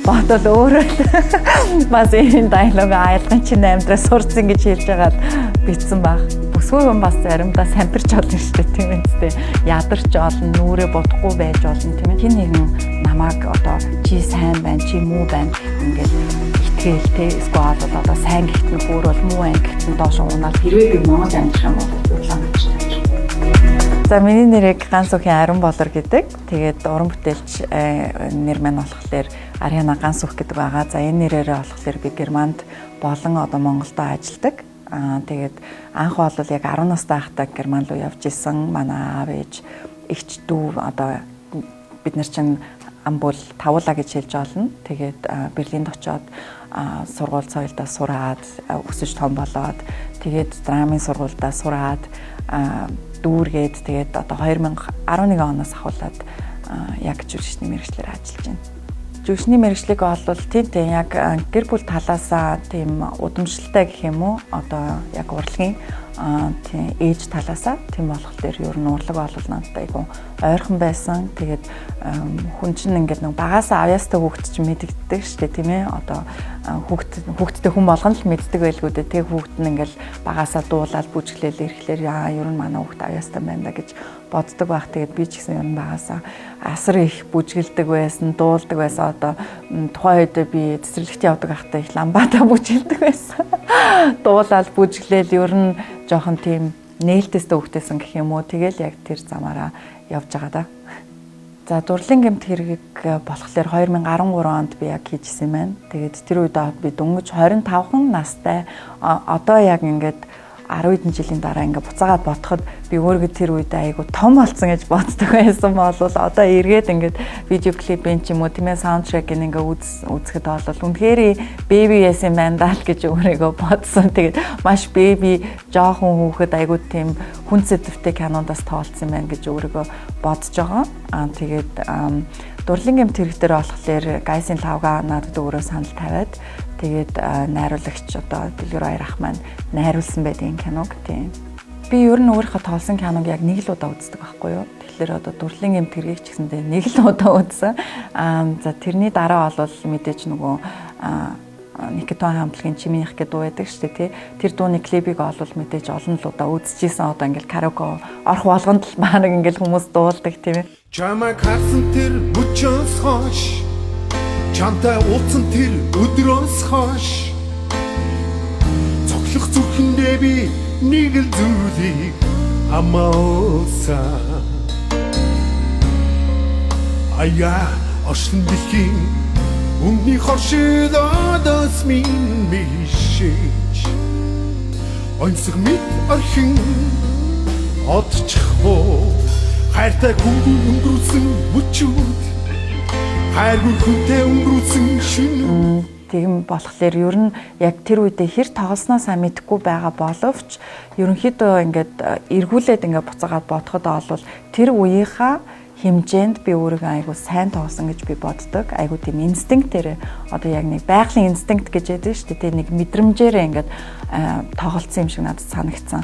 Бодвол өөрөө л бас энэ диалог аялгын чинь амьдраа сурцсан гэж хэлж байгаад битсэн баг. Бүсгүй хүн бас заримдаа сампирч болно шүү дээ, тийм ээ. Ядарч олно, нүрээ бодохгүй байж болно, тийм ээ. Хин нэгэн намайг одоо чи сайн байна, чи муу байна ингээд итгээл те, эсвэл бол одоо сайн гэхт нь хөөрөөл, муу байна гэхт нь доош унаал. Хэрвээ би Монгол амьдрах юм бол улаан гэж амьдрах. За, миний нэрийг Ганс үхийн Арин Болор гэдэг. Тэгээд уран бүтээлч нэр маань болохоор Ариана Ганс үх гэдэг байгаа. За, энэ нэрээрээ болохоор би Германд болон одоо Монголдо ажилладаг. Тэгээд анх бол яг 10 настай байхдаа Герман руу явж исэн. Манай аав ээж, эгч дүү, одоо бид нар чинь амбул тавуулаа гэж хэлж олно. Тэгээд Берлинд очиод сургууль соёлдоо сураад, өсөж том болоод, тэгээд драмын сургуульдаа сураад, дүүргээд, тэгээд одоо 2011 оноос ахуулаад яг жүжигчний мэргэжлээр ажиллаж байна. Жүжигчний мэргэжлийг олвол тийм яг гэр бүл талаасаа тийм удамшилтай гэх юм уу, одоо яг урлагийн, тийм, ээж талаасаа тийм болохоор ер нь урлаг бол надад айгу ойрхон байсан. Тэгээд хүн чинь ингээд нэг багасаа авьяастай хүүхэд чинь мэдэгддэг шүү дээ, тийм ээ. Одоо хүүхэдтэй хүн болгоно л мэддэг байлгүй дээ. Тэг хүүхэд нь ингээд багасаа дуулаад бүжиглээл ирэхлээр аа, ер нь манай хүүхэд авьяастай байна да гэж боддог байх. Тэгээд би ч гэсэн ер нь багасаа асар их бүжгэлдэг байсан, дуулдаг байсан. Одоо тухайн үед би цэцэрлэгт явдаг байхдаа их ламбада бүжгэлдэг байсан. Дуулаад бүжиглээл ер нь жоохон тийм нээлтээстэй хөвгтэйсэн гэх юм уу. Тэгэл яг тэр замаараа явж байгаа да. За, дурлалын гэмт хэрэг болохоор 2013 онд би яг хийжсэн юм байна. Тэгээд тэр үед би дөнгөж 25 настай. Одоо яг ингээд 10 хэдэн жилийн дараа ингээ буцаагаад бодоход би өөрийгөө тэр үед айгу том болсон гэж боддог байсан бол одоо эргээд ингээд видео клипийн ч юм уу, тийм ээ, саундтрек-ийг ингээ үзэхэд бол үнэхээр baby байсан байна даа л гэж өөрийгөө бодсон. Тэгээд маш baby, жоохон хүүхэд, айгу тийм хүн сэдвтэй кинондаас тоглолцсон юм байна гэж өөрийгөө бодож байгаа. Тэгээд дурлалын гэмт хэрэг дээр болохоор Гайсын лавга надад өөрөө санал тавиад, тэгээд найруулагч одоо Дэлгэр Баяр ах маань найруулсан байдгийн киног, тийм. Би ер нь өөрийнхөө тоглосон киног яг нэг л удаа үздэг байхгүй юу. Тэгэхээр одоо дурлалын гэмт хэргийг ч гэсэндээ нэг л удаа үзсэн. За, тэрний дараа бол мэдээж нөгөө Никитон хамтлагийн Чимийнх гэдэг дуу байдаг шүү дээ, тий. Тэр дууны клипийг олвол мэдээж олон л удаа үзчихсэн. Одоо ингээл караоке орох болгонд л баг ингээл хүмүүс дуулдаг, тийм ээ. Чамайг харсан тэр мөчөөс хойш, чамтай уулзсан тэр өдрөөс хойш цоглох зүрхэндээ би нэг л зүйлийг амаалсан. Аяа, оршин дэлхийн өмнөх хоршил одоос минь мишэж онцог мэд орхин одчихвоо, хайртай хүнгүй өнгөрүүлсэн мөчүүд, хайргүй хүнтэй өнгөрүүлсэн шөнө. Тэгм болохоор ер нь яг тэр үедээ хэр тоглосноо сайн мэдэхгүй байгаа боловч ерөнхийдөө ингээд эргүүлээд ингээд буцаагаад бодоход бол тэр үеийнхаа хэмжээнд би өөрийгөө айгу сайн тоглосон гэж би боддог. Айгу тийм инстинктээр, одоо яг нэг байгалийн инстинкт гэж яддаг шүү дээ. Нэг мэдрэмжээрээ ингээд тоглолцсон юм шиг надад санагдсан.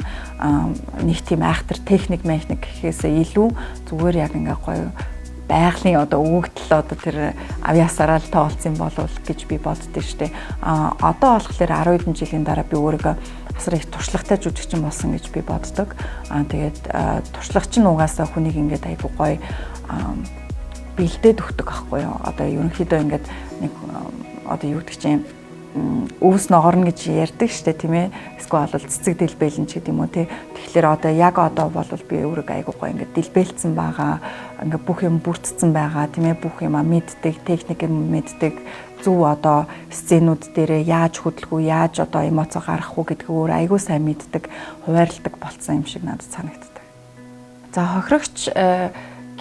Нэг тийм айхтар техник механик гэхээсээ илүү зүгээр яг ингээд гоё байгалийн одоо өгөгдөл, одоо тэр авьяасаараа л тоглолцсон юм болов гэж би боддоо штэ. Одоо болохоор 10 хэдэн жилийн дараа би өөрийгөө асар их туршлагатай жүжигчин болсон гэж би боддог. Тэгээд туршлага чинь угаасаа хүнийг ингээд айгу гоё бэлдээд өгдөг аахгүй юу. Одоо ерөнхийдөө ингээд нэг одоо юу гэдэг чинь өвс ногоорно гэж ярьдаг штэ, тийм ээ. Эсвэл бол цэцэг дэлбэлэн ч гэдэг юм уу, тий. Тэгэхээр одоо яг одоо бол би өөрийгөө айгуу гоё ингээд дэлбэлцсэн байгаа. Ингээд бүх юм бүрдсэн байгаа, тийм ээ. Бүх юм мэддэг, техник юм мэддэг, зөв одоо сценүүд дээрээ яаж хөдөлгүү, яаж одоо эмоцо гаргах уу гэдгийг өөр айгуу сайн мэддэг, хуваарлдаг болцсон юм шиг надад санагддаг. За, хохирогч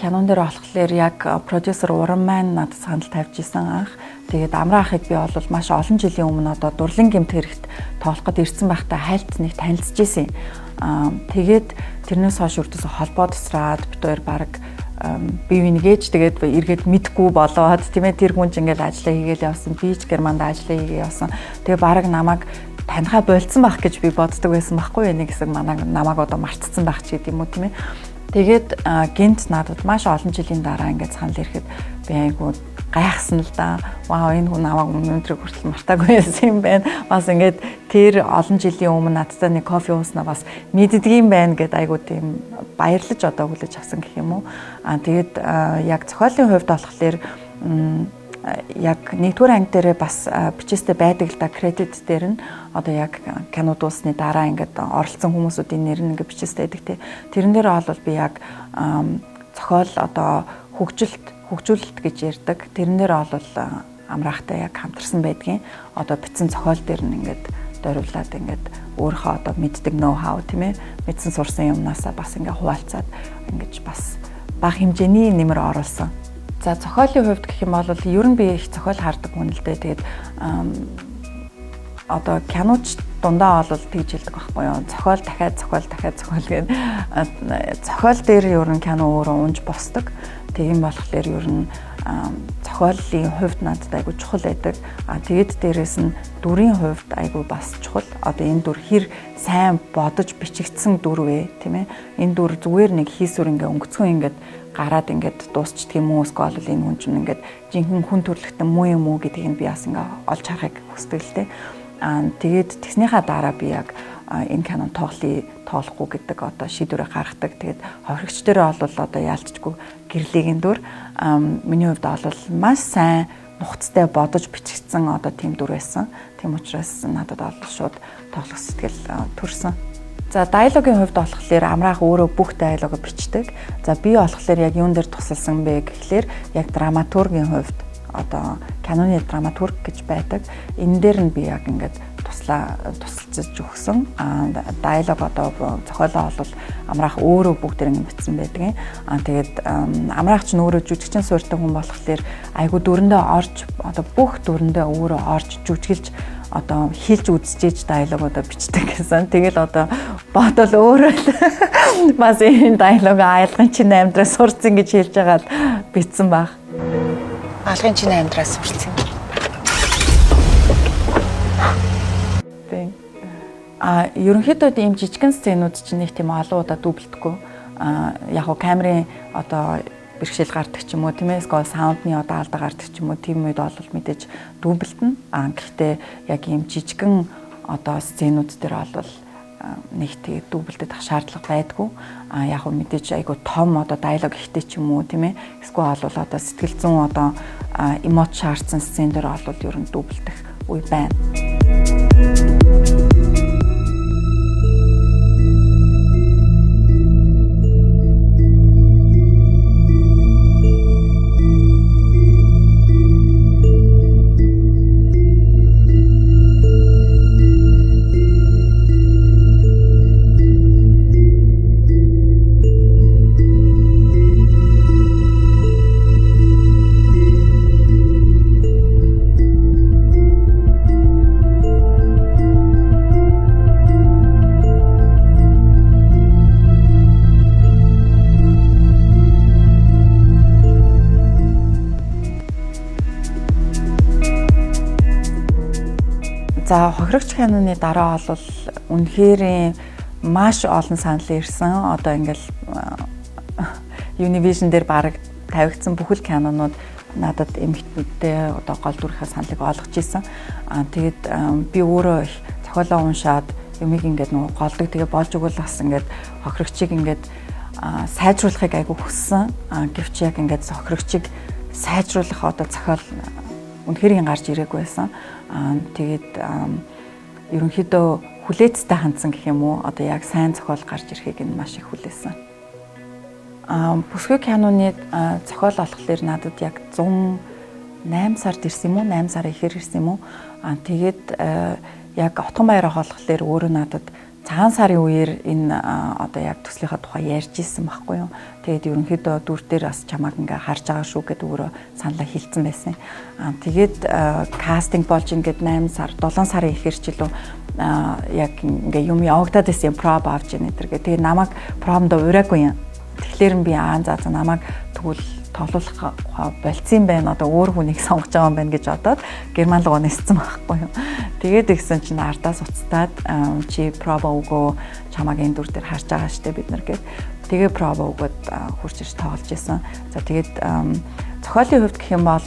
кинон дээр болохоор яг продюсер Уран маань надад санал тавьж исэн анх. Тэгээд Амраа ахыг би бол маш олон жилийн өмнө одоо дурлалын гэмт хэрэгт тоглох гээд ирсэн байхдаа хайлт нэг танилцж исэн. Тэгээд тэрнээс хойш өртөөсө холбоо тусраад бид хоёр баг бие бинийгээж тэгээд эргээд мэдгүй болоод, тийм ээ, тэр хүн ч ингээл ажиллаа хийгээл явсан, би ч Германд ажиллаа хийгээ явсан. Тэгээ баг намайг танихаа болцсон байх гэж би боддог байсан байхгүй, нэг хэсэг манай намайг одоо мартцсан байх ч гэдэм үү, тийм ээ. Тэгээд гинт надад маш олон жилийн дараа ингээд санал ирэхэд би айгуу гайхсан л да. Вау, энэ хүн намайг өнөөдрийг хүртэл мартаагүй байсан юм байна. Бас ингээд тэр олон жилийн өмнө надтай нэг кофе ууснаа бас мэддэг юм байна гэд айгуу тийм баярлаж одоо хүлээж авсан гэх юм уу. Аа, тэгээд яг зохиолын хувьд болохоор яг нэгдүгээр анги дээрээ бас бичээстэй байдаг л да. Кредит дээр нь одоо яг кино дууссаны дараа ингээд оролцсон хүмүүсүүдийн нэр нь ингээд бичээстэй байдаг те. Тэрэн дээр бол би яг зохиол одоо хөгжилт, хөгжүүлэлт гэж ярьдаг. Тэрэн дээр бол Амраахтай яг хамтарсан байдгийн. Одоо бичсэн зохиол дээр нь ингээд дөрвлаад ингээд өөрийнхөө одоо мэддэг know how, тийм ээ, мэдсэн сурсан юмнасаа бас ингээд хуваалцаад ингэж бас бага хэмжээний нэмэр оруулсан. За, зохиолын хувьд гэх юм бол ер нь би их зохиол хардаг хүн л дээ. Тэгээд одоо киноч дундаа бол тэгж хэлдэг байхгүй юу? Зохиол, дахиад зохиол, дахиад зохиол гэдэг. Зохиол дээр ер нь кино өөрөө унж босдог. Тийм болохоор ер нь зохиолын хувьд надад айгу чухал байдаг. А тэгээд дээрэс нь дүрийн хувьд айгу бас чухал. Одоо энэ дүр хэр сайн бодож бичигдсэн дүр вэ, тийм ээ? Энэ дүр зүгээр нэг хийсвэр ингээ өнгөцгөн ингээд гараад ингээд дуусчдаг юм уу? Эсвэл энэ хүн чинь ингээд жинхэнэ хүн төрлөختөн муу юм уу гэдгийг нь би бас ингээ олж харахыг хүсдэг л дээ. Аа, тэгээд тэгснийхаа дараа би яг энэ кинон тоглоё, тоглохгүй гэдэг одоо шийдвэрээ гаргадаг. Тэгээд хохирогч дээрээ бол одоо яалтчгүй Гэрлигийн дүр миний хувьд бол маш сайн нухацтай бодож бичигдсэн одоо тийм дүр байсан. Тийм учраас надад бол шууд тоглох сэтгэл төрсөн. За, диалогийн хувьд болохоор Амраах өөрөө бүх диалогоо бичдэг. За, би болохоор яг юун дээр тусалсан бэ гэхлээр яг драматургийн хувьд, одоо киноны драматург гэж байдаг. Энэ дээр нь би яг ингээд туслаа тусалцаж өгсөн. Аа, диалог одоо зохиолоо бол Амраах өөрөө бүгд ингэ бичсэн байдаг. Аа, тэгээд Амраах ч өөрөө жүжигчин суурьтай хүн болохоор айгу дүрэндээ орж, одоо бүх дүрэндээ өөрөө орж жүжиглж, одоо хэлж үзчихэж диалогуудаа бичдэг гэсэн. Тэгэл одоо бодол өөрөө л бас энэ диалог аялгын чинь амьдраа сурцсан гэж хэлж байгаа л бичсэн баг. Алгын чинь амьдраа сурцсан. Тийм. А ерөнхийдөө ийм жижигэн сценүүд чинь нэг тийм олон удаа дублдэггүй. А яг уу камерын одоо бэрхшээл гардаг ч юм уу, тийм ээ, эсвэл sound ны одоо алдаа гардаг ч юм уу, тийм үед бол мэдээж дублдэнэ. А гэхдээ яг ийм жижигэн одоо сценүүд дээр бол нэг тэг дублдэд ах шаардлага байдгүй. А яг уу мэдээж айгу том одоо диалог ихтэй ч юм уу, тийм ээ, эсвэл бол одоо сэтгэл зүйн одоо эмоц шаардсан сцен дээр бол ер нь дублдэх үе байна. За, хохирогч киноны дараа бол үнэхээр маш олон санал ирсэн. Одоо ингээл Univision дээр баг тавигдсан бүхэл кинонууд надад эмэгтэйтэй одоо гол дүрийнхээ саналыг олгож исэн. Аа, тэгээд би өөрөө их зохиолоо уншаад юмыг ингээд нөгөө голдог. Тэгээ болж өгвөл бас ингээд хохирогчийг ингээд сайжруулахыг айгу хүссэн. Аа, гэвч яг ингээд хохирогчийг сайжруулах одоо зохиол үнэхээр гарч ирээгүй байсан. Аа, тэгээд ерөнхийдөө хүлээцтэй хандсан гэх юм уу? Одоо яг сайн зохиол гарч ирэхийг нь маш их хүлээсэн. Аа, Бүсгүй киноны зохиол болохоор надад яг 108 сард ирсэн юм уу? 8 сар ихээр ирсэн юм уу? Аа, тэгээд яг Отгон Баярах болохоор өөрөө надад цагаан сарын үеэр энэ одоо яг төслийнхаа тухай ярьж исэн байхгүй юу. Тэгээд ерөнхийдөө дүр дээр бас чамааг ингээ харж байгаа шүү гэдээ өөрөө саналаа хэлсэн байсан. Аа, тэгээд кастинг болж ингээд 8 сар, 7 сарын ихэр ч илүү яг ингээ юм явагдаад байсан юм, проб авч ийн энэ гэх. Тэгээд намайг пробонд ураагүй юм. Тэгэхээр би аа за за намайг тэгвэл тоглох болцсон юм байна. Одоо өөр хүнийг сонгож байгаа юм байна гэж бодоод Герман руу ниссэн байхгүй юу. Тэгээд игсэн чинь ардаас уцтаад чи проба өгөө, чамааг энэ дүр дээр харж байгаа штэ бид нар гэд. Тэгээ прово өгөөд хурж ирж тоглож исэн. За, тэгээд зохиолын хувьд гэх юм бол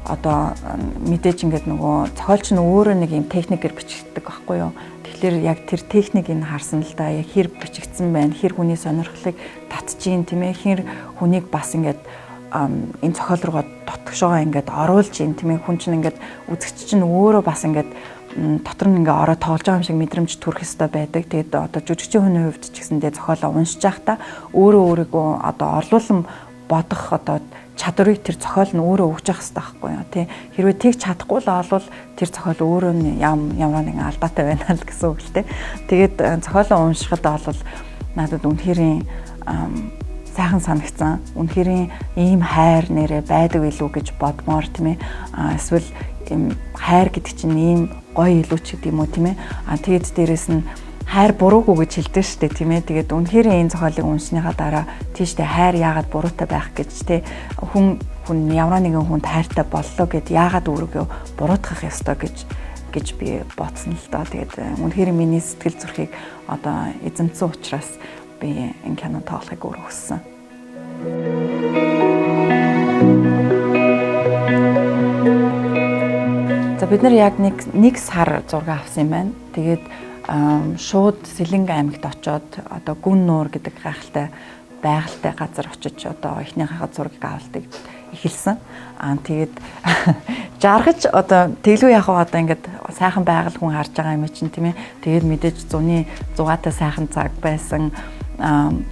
одоо мэдээж ингээд нөгөө зохиолч нь өөрөө нэг юм техникээр бичигддэг байхгүй юу? Тэгэхээр яг тэр техникийг харсан л да, яг хэр бичигдсэн байна, хэр хүний сонирхлыг татж ийн, тийм ээ, хэр хүнийг бас ингээд энэ зохиол руугаа дотгошоогоо ингээд оруулж ийн, тийм ээ, хүн чинь ингээд, үзэгч чинь өөрөө бас ингээд дотор нь ингээ ороо тоглож байгаа юм шиг мэдрэмж төрөх ёстой байдаг. Тэгээд одоо жүжигчийн хүний хувьд ч гэсэндээ зохиолоо уншиж байхдаа өөрөө өөрийгөө одоо орлуулан бодох одоо чадварыг тэр зохиол нь өөрөө өгч явах хэрэгтэй байхгүй юу, тий. Хэрвээ тэгж чадахгүй л олвол тэр зохиол өөрөө нь ямар нэгэн алдаатай байна л гэсэн үг л, тий. Тэгээд зохиолоо уншихад бол надад үнэхээр сайхан санагцсан. Үнэхээр ийм хайр нэрэ байдаг илүү гэж бодмоор, тийм ээ. Эсвэл ийм хайр гэдэг чинь ийм гоё илүү ч гэдэг юм уу, тийм ээ. Тэгээд дээрэс нь хайр буруугүй гэж хэлдэг шүү дээ, тийм ээ. Тэгээд үнэхээр энэ зохиолыг уншсныхаа дараа тийштэй хайр яагаад буруутай байх гэж те, хүн хүн ямар нэгэн хүнд хайртай боллоо гэд яагаад өөрийгөө буруутгах ёстой гэж би бодсон л доо. Тэгээд үнэхээр миний сэтгэл зүрхийг одоо эзэмсэн учраас би энэ кино тоглохыг өөрөө хүссэн. За, бид нар яг нэг сар зураг авсан юм байна. Тэгээд шууд Сэлэнг аймагт очоод одоо Гүн нуур гэдэг гайхалтай байгальтай газар очиж одоо эхнийхээ зургийг авалтыг эхэлсэн. Тэгээд жаргаж одоо тэглүү яг одоо ингээд сайхан байгаль хүн харж байгаа юм чинь, тийм ээ. Тэгээд мэдээж зуны зугаатай сайхан цаг байсан,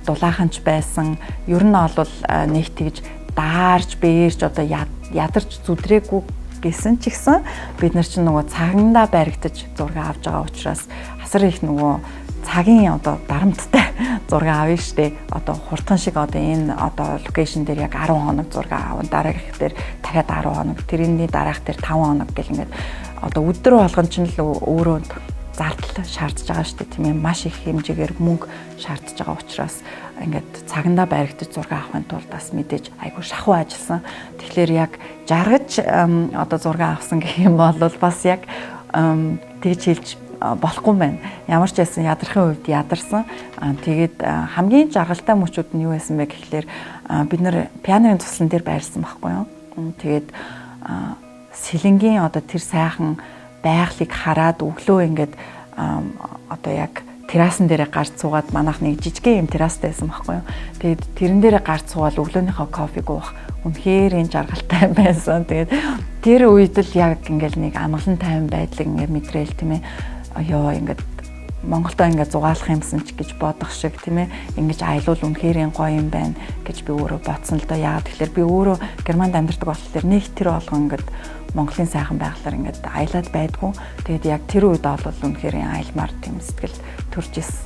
дулааханч байсан. Ер нь бол нэг тэгж даарж, бээрч одоо ядарч зүдрээгүй гэсэн ч ихсэн бид нар чинь нөгөө цагандаа баригдаж зураг авч байгаа учраас асар их нөгөө цагийн одоо дарамттай зураг авна штэ. Одоо хурдхан шиг одоо энэ одоо location дээр яг 10 хоног зураг авна. Дараагийнх дээр дахиад 10 хоног, тэрний дараах дээр 5 хоног гэл ингээд одоо өдөр болгон чинь л өөрөө зардал шаардж байгаа шүү дээ, тийм ээ. Маш их хэмжээгээр мөнгө шаардж байгаа учраас ингээд цагандаа баригдаж зураг авахын тулд бас мэдээж айгүй шахуу ажилласан. Тэгэхээр яг жаргаж одоо зураг авсан гэх юм бол бас яг тэгж хэлж болохгүй байна. Ямар ч байсан ядрахын хувьд ядарсан. Тэгээд хамгийн жаргалтай мөчүүд нь юу байсан бэ гэхлээр бид нэр пианоны туслан дээр байрсан байхгүй юу. Тэгээд сэлэнгийн одоо тэр сайхан байгалыг хараад өглөө ингээд одоо яг террасан дээрээ гарч суугаад, манайх нэг жижигхэн юм террастай байсан байхгүй юу. Тэгээд тэрэн дээрээ гарч суугаад өглөөнийхөө кофег уух үнэхээр энэ жаргалтай байсан. Тэгээд тэр үед л яг ингээл нэг амгалан тайван байдлыг ингээд мэдрээл, тийм ээ. Ёо, ингээд Монголдо ингээд зугаалах юмсан ч гэж бодох шиг, тийм ээ, ингэж аялал үнэхээр гоё юм байна гэж би өөрөө бодсон л доо. Яагаад тэгэхээр би өөрөө Германд амьдардаг болохоор нэг тэр болгон ингээд Монголын сайхан байгалаар ингээд аялаад байдгүй. Тэгээд яг тэр үед бол үнэхээр аялмаар тийм сэтгэл төрж исэн.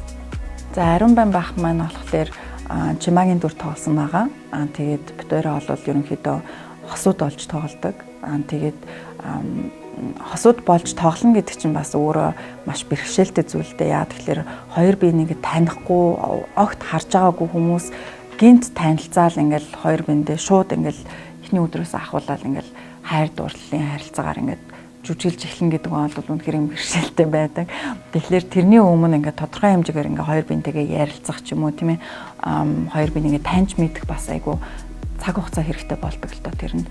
За, Ариун байн бах маань болохоор Чимагийн дүр тоглосон байгаа. Тэгээд бид хоёроо бол ерөнхийдөө хосууд болж тоглодог. Тэгээд хосууд болж тоглоно гэдэг чинь бас өөрөө маш бэрхшээлтэй зүйл дээ. Яа тэгэхээр хоёр бие нэг танихгүй, огт харж байгаагүй хүмүүс гинт танилцаал ингээл хоёр биендээ шууд ингээл эхний өдрөөс ахуулаад ингээл хайр дурлалын харилцаагаар ингээд жүжиглж эхлэн гэдэг нь бол үнэхээр юм бэрхшээлтэй байдаг. Тэгэхээр тэрний өмнө ингээд тодорхой хэмжээгээр ингээд хоёр биентэйгээ ярилцах ч юм уу, тийм ээ, хоёр бие ингээд таньж мэдэх бас айгүй цаг хугацаа хэрэгтэй болдог л доо тэрэнд.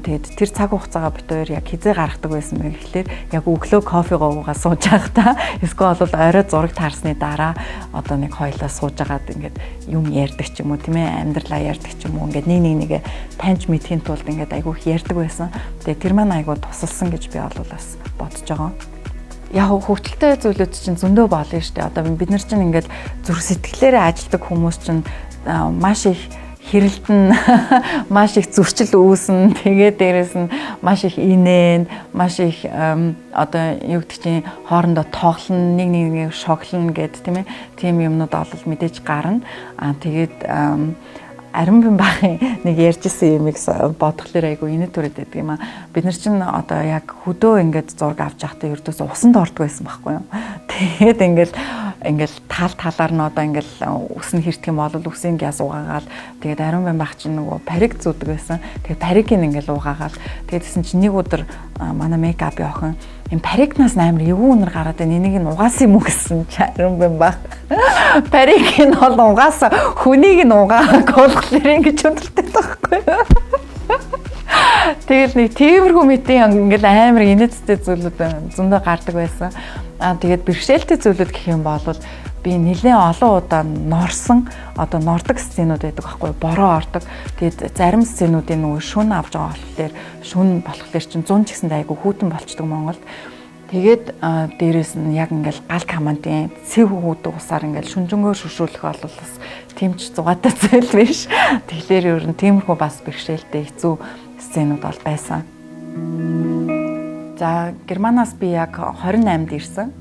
Тэгээд тэр цаг хугацаагаа бид хоёр яг хизээ гаргадаг байсан бэ гэхлээр яг өглөө кофегоо уугаа сууж байхдаа, эсвэл бол орой зураг таарсны дараа одоо нэг хоёлаа сууж агаад ингээд юм ярьдаг ч юм уу, тийм ээ, амьдралаа ярьдаг ч юм уу, ингээд нэг нэг нэгэ таньж мэдхийн тулд ингээд айгүй их ярьдаг байсан. Тэгээд тэр маань айгүй тусалсан гэж би бол бас бодож байгаа. Яг хөвгөлтэй зүйлүүд чинь зөндөө болно шүү дээ. Одоо бид нар чинь ингээд зүрх сэтгэлээрээ ажилдаг хүмүүс чинь маш их хэрэлдэн, маш их зөрчил үүснэ. Тэгээд дээрэс нь маш их инээн, маш их одоо юу гэдэг чинь хоорондоо тоглоно, нэг нэг нэг шоглоно гэд, тийм ээ. Тийм юмнууд бол мэдээж гарна. Тэгээд Аримбин бахын нэг ярьжсэн юмыг бодглохлоор айгу инээ түрээд байдаг юм аа. Бид нар чинь одоо яг хөдөө ингээд зураг авч явахдаа ердөөс усанд ордог байсан байхгүй юу. Тэгээд ингээд Ингээл тал талаар нь одоо ингээл үсэн хэртэх юм бол үсийн гяс угаагаал, тэгээд ариун байн бах чинь нөгөө парик зүүдэг байсан. Тэгээд парикийг ингээл угаагаал. Тэгээд тэгсэн чинь нэг өдөр манай мейкапын охин энэ парикнаас амар эвгүй үнэр гараад байна. Энийг нь угаасан юм уу гэсэн чи ариун байн бах. Парик нь бол угаасан, хүнийг нь угаагааг болохоор ингэж өндөртэй байхгүй юу? Тэгэл нэг тиймэрхүү мэтийн ингээл амар инээдтэй зүйлүүд зөндөө гардаг байсан. Аа, тэгээд бэрхшээлтэй зүйлүүд гэх юм бол би нэлээд олон удаа норсон, одоо нордог сценүүд байдаг байхгүй, бороо ордог. Тэгээд зарим сценүүдийн нөгөө шүн авч байгаа болохоор, шүн болохоор чинь 100 ч гэсэндээ айгу хүйтэн болчдөг Монголд. Тэгээд дээрэс нь яг ингээл гал командын цэв хүүдэг усаар ингээл шүнжэнгөөр шүшүүлэх бол бас тэмч зугаатай зүйл биш. Тэгэхээр ер нь тиймэрхүү бас бэрхшээлтэй хэцүү сценүүд бол байсан. За, Германаас би яг 28-нд ирсэн.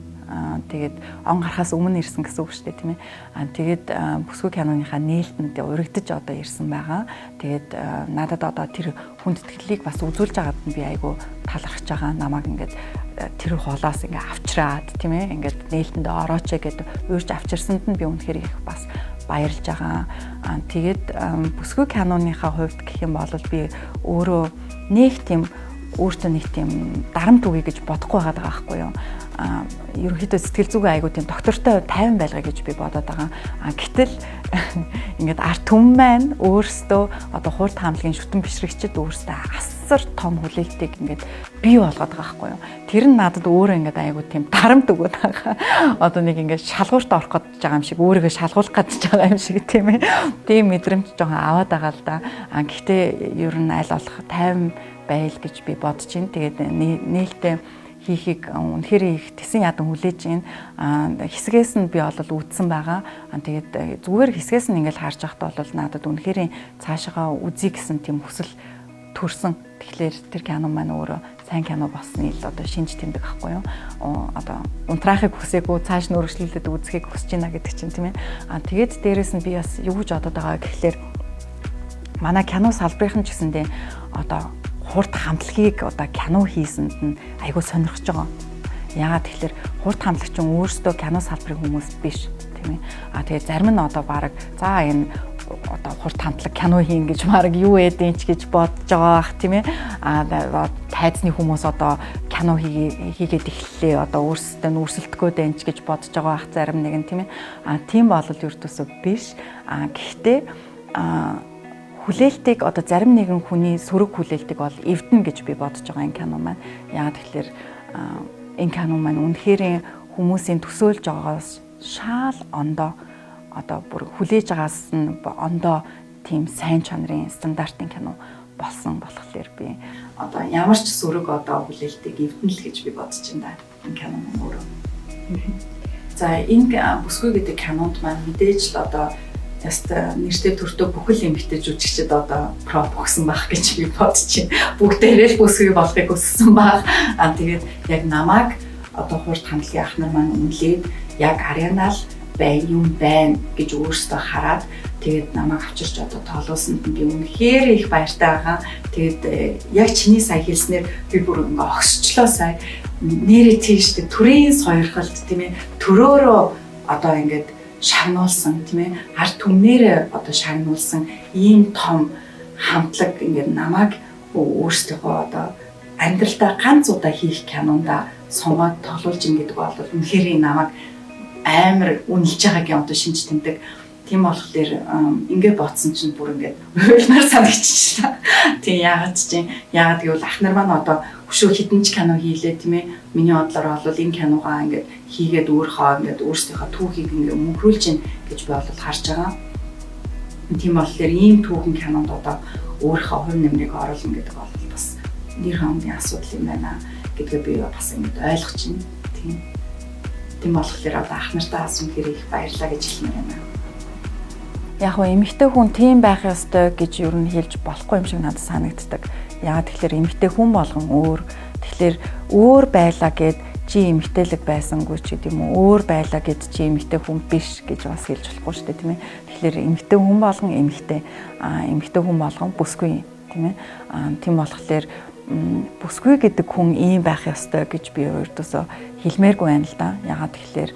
Тэгээд он гарахаас өмнө ирсэн гэсэн үг шүү дээ, тийм ээ. Тэгээд бүсгүй киноныхаа нээлтэнд урагдаж одоо ирсэн байгаа. Тэгээд надад одоо тэр хүндэтгэлийг бас үзүүлж байгаад нь би айгу талархаж байгаа. Намайг ингээд тэр холоос ингээ авчраад, тийм ээ, ингээд нээлтэнд орооч гэд уурж авчирсанд нь би үнэхээр их бас баярлж байгаа. Тэгээд бүсгүй киноныхаа хувьд гэх юм бол би өөрөө нэг тийм өөртөө нэг тийм дарамт үгүй гэж бодохгүй байгаа байхгүй юу. Ерөнхийдөө сэтгэл зүгээ айгуу тийм доктортой тайван байлгаа гэж би бодоод байгаа. Гэтэл ингээд арт түмэн маань өөрсдөө одоо хурд хамлагын шүтэн бишрэгчд өөрсдөө асар том хүлээлтийг ингээд бий болгоод байгаа байхгүй юу. Тэр нь надад өөрөө ингээд айгуу тийм дарамт өгөөд байгаа. Одоо нэг ингээд шалгуурт орох гэж байгаа юм шиг, өөрийгөө шалгуулах гэж байгаа юм шиг, тийм ээ. Тийм мэдрэмж жоохон аваад байгаа л да. Гэхдээ ер нь аль болох тайван байл гэж би бодож байна. Тэгээд нээлттэй хийхийг үнэхээр их тесэн ядан хүлээж байна. Хэсгээс нь би бол үдсэн байгаа. Тэгээд зүгээр хэсгээс нь ингээл харж байхад бол надад үнэхээр цаашаага үзье гэсэн тийм хүсэл төрсөн. Тэгэхээр тэр кино маань өөрөө сайн кино болсны л одоо шинж тэмдэг ахгүй юу? Одоо унтраахыг хүсээгүй, цааш нь өргөжлүүлээд үзэхийг хүсэж байна гэдэг чинь, тийм ээ. Тэгээд дээрэс нь би бас юу гэж бодод байгаа гэхлээр манай кино салбарын ч гэсэндээ одоо хурд хамтлагийг одоо кино хийсэнд нь айгүй сонирхож байгаа. Яагаад тэгэхээр хурд хамтлагч нь өөрсдөө кино салбарын хүмүүс биш, тийм ээ. Тэгээд зарим нь одоо баг за энэ одоо хурд хамтлаг кино хийн гэж баг юу ээдэн ч гэж бодож байгаа бах, тийм ээ. Тайзны хүмүүс одоо кино хийгээд эхэллээ, одоо өөрсдөө нь өрсөлдөх гээд ч гэж бодож байгаа бах зарим нэг нь, тийм ээ. Тийм бол ердөөсөө биш. Гэхдээ хүлээлтийг одоо зарим нэгэн хүний сөрөг хүлээлтийг бол эвдэнэ гэж би бодож байгаа энэ кино маань. Яагаад тэгэхээр энэ кино маань үнэхээр хүмүүсийн төсөөлж байгаагаас шаал ондоо, одоо бүр хүлээж байгаас нь ондоо тийм сайн чанарын стандартын кино болсон болохоор би одоо ямар ч сөрөг одоо хүлээлтийг эвдэнэ л гэж би бодож байна да. Энэ кино маань өөрөө. За, энэ бүсгүй гэдэг кинонд маань мэдээж л одоо яста нэртэй төртөө бүхэл эмэгтэй жүжигчд одоо prop өгсөн байх гэж би бодож байна. Бүгдээрээ л бүсгүй болохыг хүссэн байх. Тэгээд яг намайг одоо хурд хамтлагийн ах нар маань үнэлээд, яг Ариана л бай юм байна гэж өөрсдөө хараад, тэгээд намайг авчирч одоо тоолуулсанд нь би үнэхээр их баяртай байгаа. Тэгээд яг чиний сая хэлснээр би бүр ингээ огсчлоо сая. Нэрээ тийш төрийн сойрхолт, тийм ээ, төрөөрөө одоо ингээд шагнуулсан, тийм ээ, ард түмнээр одоо шагнуулсан ийм том хамтлаг ингээд намайг өөрсдийнхөө одоо амьдралдаа ганц удаа хийх кинонда сонгоод тоглуулж ин гэдэг бол үнэхээр намайг амар үнэлж байгаагийн одоо шинж тэмдэг. Тийм болохоор ингээ бодсон чинь бүр ингээд уйлмаар санагдчихлаа. Тийм, яагаад чинь, яагаад гэвэл ах нар маань одоо хөшөө хідэн ч кино хийлээ, тийм ээ. Миний бодлоор бол энэ киногаа ингээд хийгээд өөрийнхөө ингээд өөрсдийнхөө түүхийг ингээд мөнхрүүлж гин гэж би бол харж байгаа. Тийм болохоор ийм түүхэн кинонд одоо өөрийнхөө хувь нэмрийг оруулна гэдэг бол бас нэр хүндийн асуудал юм байна гэдгээ би бас ингээд ойлгож байна. Тийм. Тийм болохоор одоо ах нартаа бас үнэхээр их баярлалаа гэж хэлмээр байна. Яг нь эмэгтэй хүн тийм байх ёстой гэж ер нь хэлж болохгүй юм шиг надад санагддаг. Яагаад тэгэхээр эмэгтэй хүн болгон өөр. Тэгэхээр өөр байлаа гэд чи эмэгтэйлэг байсангүй ч гэдэм юм уу, өөр байлаа гэд чи эмэгтэй хүн биш гэж бас хэлж болохгүй шүү дээ, тийм ээ. Тэгэхээр эмэгтэй хүн болгон эмэгтэй, эмэгтэй хүн болгон бүсгүй, тийм ээ. Тийм болохоор Бүсгүй гэдэг хүн ийм байх ёстой гэж би өөртөөсөө хэлмээргүй байна л да. Ягаад тэгэхээр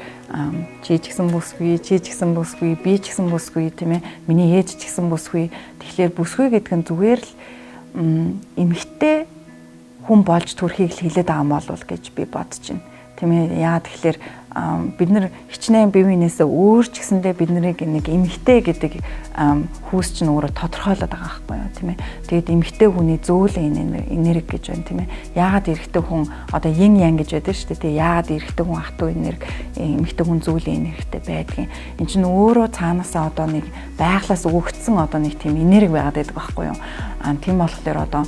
чи ч гэсэн бүсгүй, чи ч гэсэн бүсгүй, би ч гэсэн бүсгүй, тийм ээ. Миний ээж ч гэсэн бүсгүй. Тэгэхээр бүсгүй гэдэг нь зүгээр л эмэгтэй хүн болж төрхийг л хэлээд байгаа юм болов гэж би бодож байна. Тийм ээ. Яагаад тэгэхээр бид нар хичнээн бие биенээсээ өөр ч гэсэндээ бид нарыг нэг эмэгтэй гэдэг хүүс чинь өөрөө тодорхойлоод байгаа байхгүй юу, тийм ээ. Тэгээд эмэгтэй хүний зөөлөн энерги гэж байна, тийм ээ. Яагаад эрэгтэй хүн одоо йин ян гэж байдаг шүү дээ. Тэгээ яагаад эрэгтэй хүн хатуу энерги, эмэгтэй хүн зөөлөн энергитэй байдгийг. Энд чинь өөрөө цаанаасаа одоо нэг байглаас өгөгдсөн одоо нэг тийм энерги байгаад байдаг байхгүй юу. Тийм болохоор одоо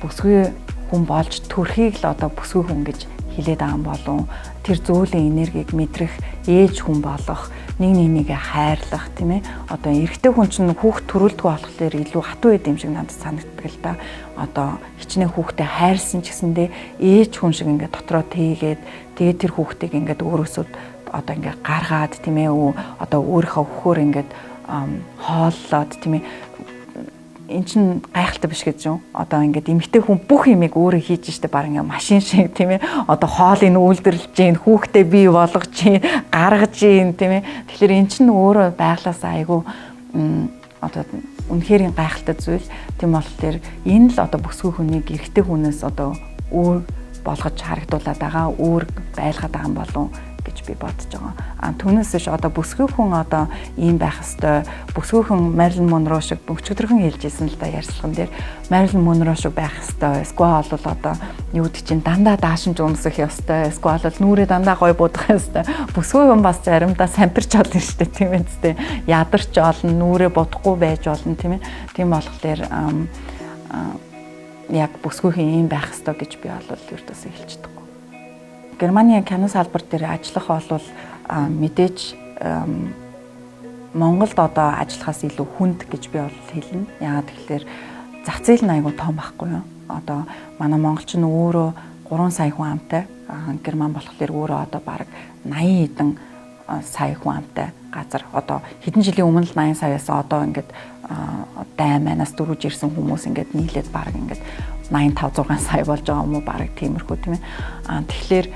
бүсгүй хүн болж төрхийг л одоо бүсгүй хүн гэж хэлээд байгаа юм болов, тэр зөөлөн энергийг мэдрэх, ээж хүн болох, нэг нэгээ хайрлах, тийм ээ. Одоо эрэгтэй хүн чинь хүүхд төрүүлдэггүй болохоор илүү хатуу байд юм шиг надад санагддаг л да. Одоо хичнээн хүүхдээ хайрлсан ч гэсэндээ ээж хүн шиг ингээд дотроо тээгээд, тэгээд тэр хүүхдийг ингээд өөрөөсөө одоо ингээд гаргаад, тийм ээ, одоо өөрийнхөө хөхөөр ингээд хооллоод, тийм ээ, эн чин гайхалтай биш гэж юм. Одоо ингээд эмэгтэй хүн бүх юмыг өөрөө хийж штэ, баг ингээд машин шиг, тийм ээ. Одоо хоолыг үйлдвэрлэж гин, хүүхдээ бий болгож гин, гаргаж гин, тийм ээ. Тэгэхээр эн чин өөрөө байглаасаа айгүй одоо үнэхээр гайхалтай зүйл. Тийм болохоор энэ л одоо бүсгүй хүнийг эрэгтэй хүнээс одоо өөр болгож харагдуулаад байгаа, өөр байлгаад байгаа юм болов гэж би бодож байгаа. Түүнээс биш одоо бүсгүй хүн одоо ийм байх ёстой. Бүсгүй хүн Мэрилин Монро шиг, өчигдөрхөн хэлж ирсэн л да ярьцлаган дээр, Мэрилин Монро шиг байх ёстой. Эсвэл бол одоо юу гэдэг чинь дандаа даашинж өмсөх ёстой. Эсвэл бол нүрээ дандаа гой будах ёстой. Бүсгүй хүн бас заримдаа сампирч болно шүү дээ, тийм ээ. Ядарч олно, нүрээ будахгүй байж болно, тийм ээ. Тийм болохоор яг бүсгүй хүн ийм байх ёстой гэж би бол ердөөсөө хэлж чадахгүй. Германы кино салбар дээр ажиллах бол мэдээж Монголд одоо ажиллахаас илүү хүнд гэж би бол хэлнэ. Яагаад гэвэл зах зээл нь айгүй том байхгүй юу? Одоо манай монголч нь өөрөө 3 сая хүн амтай. Герман болохоор өөрөө одоо бараг 80 хэдэн сая хүн амтай газар. Одоо хэдэн жилийн өмнө л 80 саяас одоо ингээд дайманаас дөрвж ирсэн хүмүүс ингээд нийлээд бараг ингээд 85 6 сая болж байгаа юм уу, бараг тиймэрхүү, тийм ээ. Тэгэхээр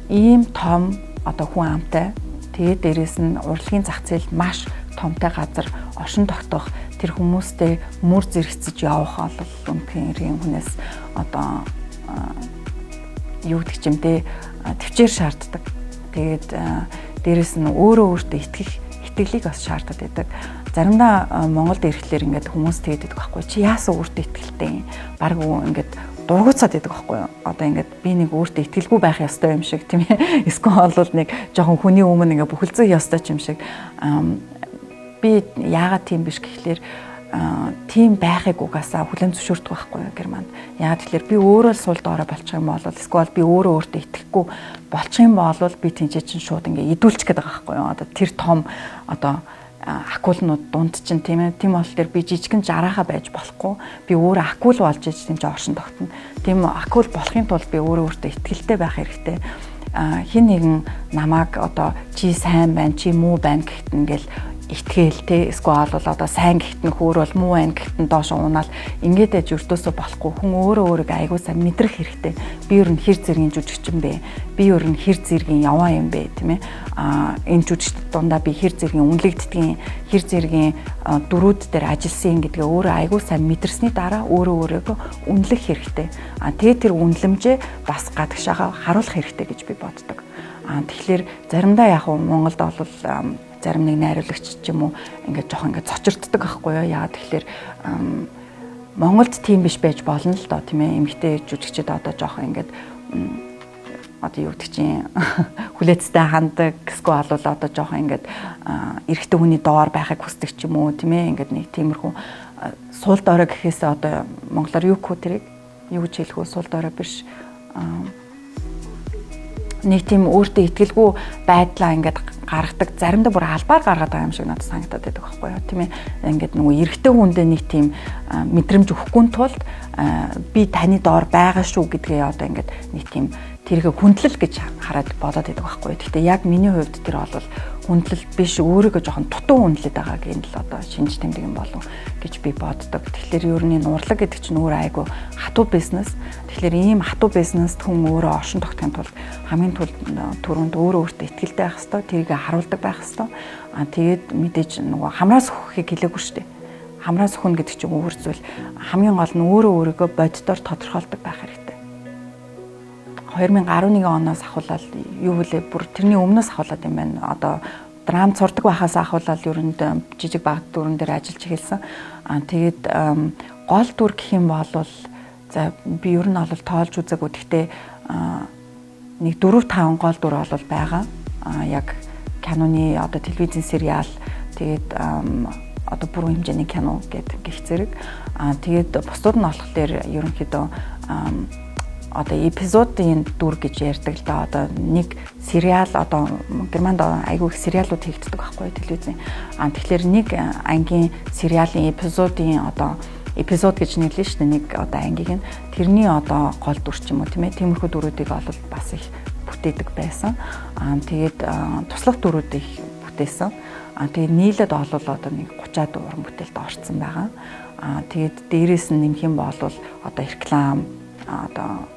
ийм том одоо хүн амтай, тэгээд дээрэс нь урлагийн зах зээл маш томтой газар оршин тогтоох, тэр хүмүүстэй мөр зэрэгцэж явах бол үнэхээр хүнээс одоо юу гэдэг чим те төвчээр шаарддаг. Тэгээд дээрэс нь өөрөө өөртөө итгэх итгэлийг бас шаарддаг байдаг. Заримдаа Монголд ирэхлээр ингээд хүмүүс тэгээд байдаг байхгүй, чи яасан өөртөө итгэлтэй юм. Бараг ингээд дургуцаад байдаг байхгүй юу. Одоо ингээд би нэг өөртөө итгэлгүй байх ёстой юм шиг, тийм ээ. Эсвэл бол нэг жоохон хүний өмнө ингээд бүхэлзэх ёстой ч юм шиг. Би яагаад тийм биш гэхлээр тийм байхыг угаасаа хүлээн зөвшөөрдөг байхгүй юу Германд. Яагаад тэгэхээр би өөрөө л сул дорой болчих юм бол, эсвэл би өөрөө өөртөө итгэхгүй болчих юм бол би тэнцээ чинь шууд ингээ идүүлчих гээд байгаа байхгүй юу. Одоо тэр том одоо акулнууд дунд чинь, тийм ээ. Тийм бол тэр би жижигэн жараахаа байж болохгүй. Би өөрөө акул болж иж тийм ч оршин тогтно. Тийм акул болохын тулд би өөрөө өөртөө итгэлтэй байх хэрэгтэй. Хин нэгэн намайг одоо чи сайн байна, чи муу байна гэхэд ингээл итгээл те, эсвэл бол одоо сайн гэхэд нь хөөрөөл, муу байна гэхэд нь доош унаал ингээд аж өртөөсөө болохгүй. Хүн өөрөө өөрийгөө айгуу сайн мэдрэх хэрэгтэй. Би ер нь хэр зэргийн жүжигчин бэ? Би ер нь хэр зэргийн яваа юм бэ, тийм ээ? Энэ жүжигчд дундаа би хэр зэргийн үнэлэгддгийн, хэр зэргийн дөрүүд дээр ажилласан гэдгээ өөрөө айгуу сайн мэдэрсний дараа өөрөө өөрийгөө үнэлэх хэрэгтэй. Тэгээ тэр үнэлэмжээ бас гадагшаага харуулах хэрэгтэй гэж би боддог. Тэгэхээр заримдаа яг Монголд бол зарим нэг найруулагч ч юм уу ингээд жоох ингээд цочирддаг байхгүй юу. Яагаад тэгэхээр Монголд тийм биш байж болно л доо, тийм ээ. Эмэгтэй жүжигчид одоо жоох ингээд одоо юу гэдэг чинь хүлээцтэй хандаг, эсвэл бол одоо жоох ингээд эрэгтэй хүний доор байхыг хүсдэг ч юм уу, тийм ээ. Ингээд нэг тиймэрхүү сул дорой гэхээсээ одоо монголоор юу гэх вэ, тэрийг юу гэж хэлэх вэ, сул дорой биш, нэг тийм өөртөө итгэлгүй байдлаа ингээд гаргадаг, заримдаа бүр албаар гаргаад байгаа юм шиг надад санагдаад байдаг байхгүй юу, тийм ээ. Ингээд нөгөө эрэгтэй хүндээ нэг тийм мэдрэмж өгөхгүй тулд би таны доор байгаа шүү гэдгээ одоо ингээд нэг тийм тэрийг хүндлэл гэж хараад бодоод байдаг байхгүй юу. Гэхдээ яг миний хувьд тэр бол хүндлэл биш, өөрийгөө жоохон дутуу хүндлээд байгааг нь л одоо шинж тэмдэг юм болов гэж би боддог. Тэгэхээр ер нь энэ урлаг гэдэг чинь өөр айгүй хатуу бизнес. Тэгэхээр ийм хатуу бизнест хүн өөрөө оршин тогтохын тулд хамгийн түрүүнд өөрөө өөртөө итгэлтэй байх хэвээр, тэрийг харуулдаг байх хэвээр. Аа, тэгээд мэдээж нөгөө хамраас өөхөхийг хэлээгүй шүү дээ. Хамраас өхнө гэдэг чинь өөр зүйл. Хамгийн гол нь өөрөө өөрийгөө боддоор тодорхойлдог байх хэрэгтэй. 2011 оноос ахуулаад, юу вүлээ, бүр тэрний өмнөөс ахуулаад юм байна. Одоо драм сурдаг байхаас ахуулаад ер нь жижиг баг дүрэн дээр ажиллаж эхэлсэн. Аа, тэгээд гол дүр гэх юм бол за би ер нь бол тоолж үзээгүй. Гэхдээ нэг 4 5 гол дүр бол байгаа. Аа, яг киноны, одоо телевизийн сериал, тэгээд одоо бүрэн хэмжээний кино гэдэг гэх зэрэг. Аа, тэгээд бусдууд нь болохоор ерөнхийдөө одоо эпизодын дүр гэж ярьдаг л да. Одоо нэг сериал, одоо Германд айгүй их сериалууд хийгддэг байхгүй, телевизийн. А тэгэхээр нэг ангийн сериалын эпизодын, одоо эпизод гэж нэрлэнэ шүү дээ, нэг одоо ангийг нь, тэрний одоо гол дүр ч юм уу, тийм ээ, тиймэрхүү дүрүүдийг бол бас их бүтээдэг байсан. Аа, тэгээд туслах дүрүүд их бүтээсэн. Аа, тэгээд нийлээд олвол одоо нэг 30-аад уран бүтээлд орцсон байгаа. Аа, тэгээд дээрээс нь нэмэх юм бол одоо реклам, одоо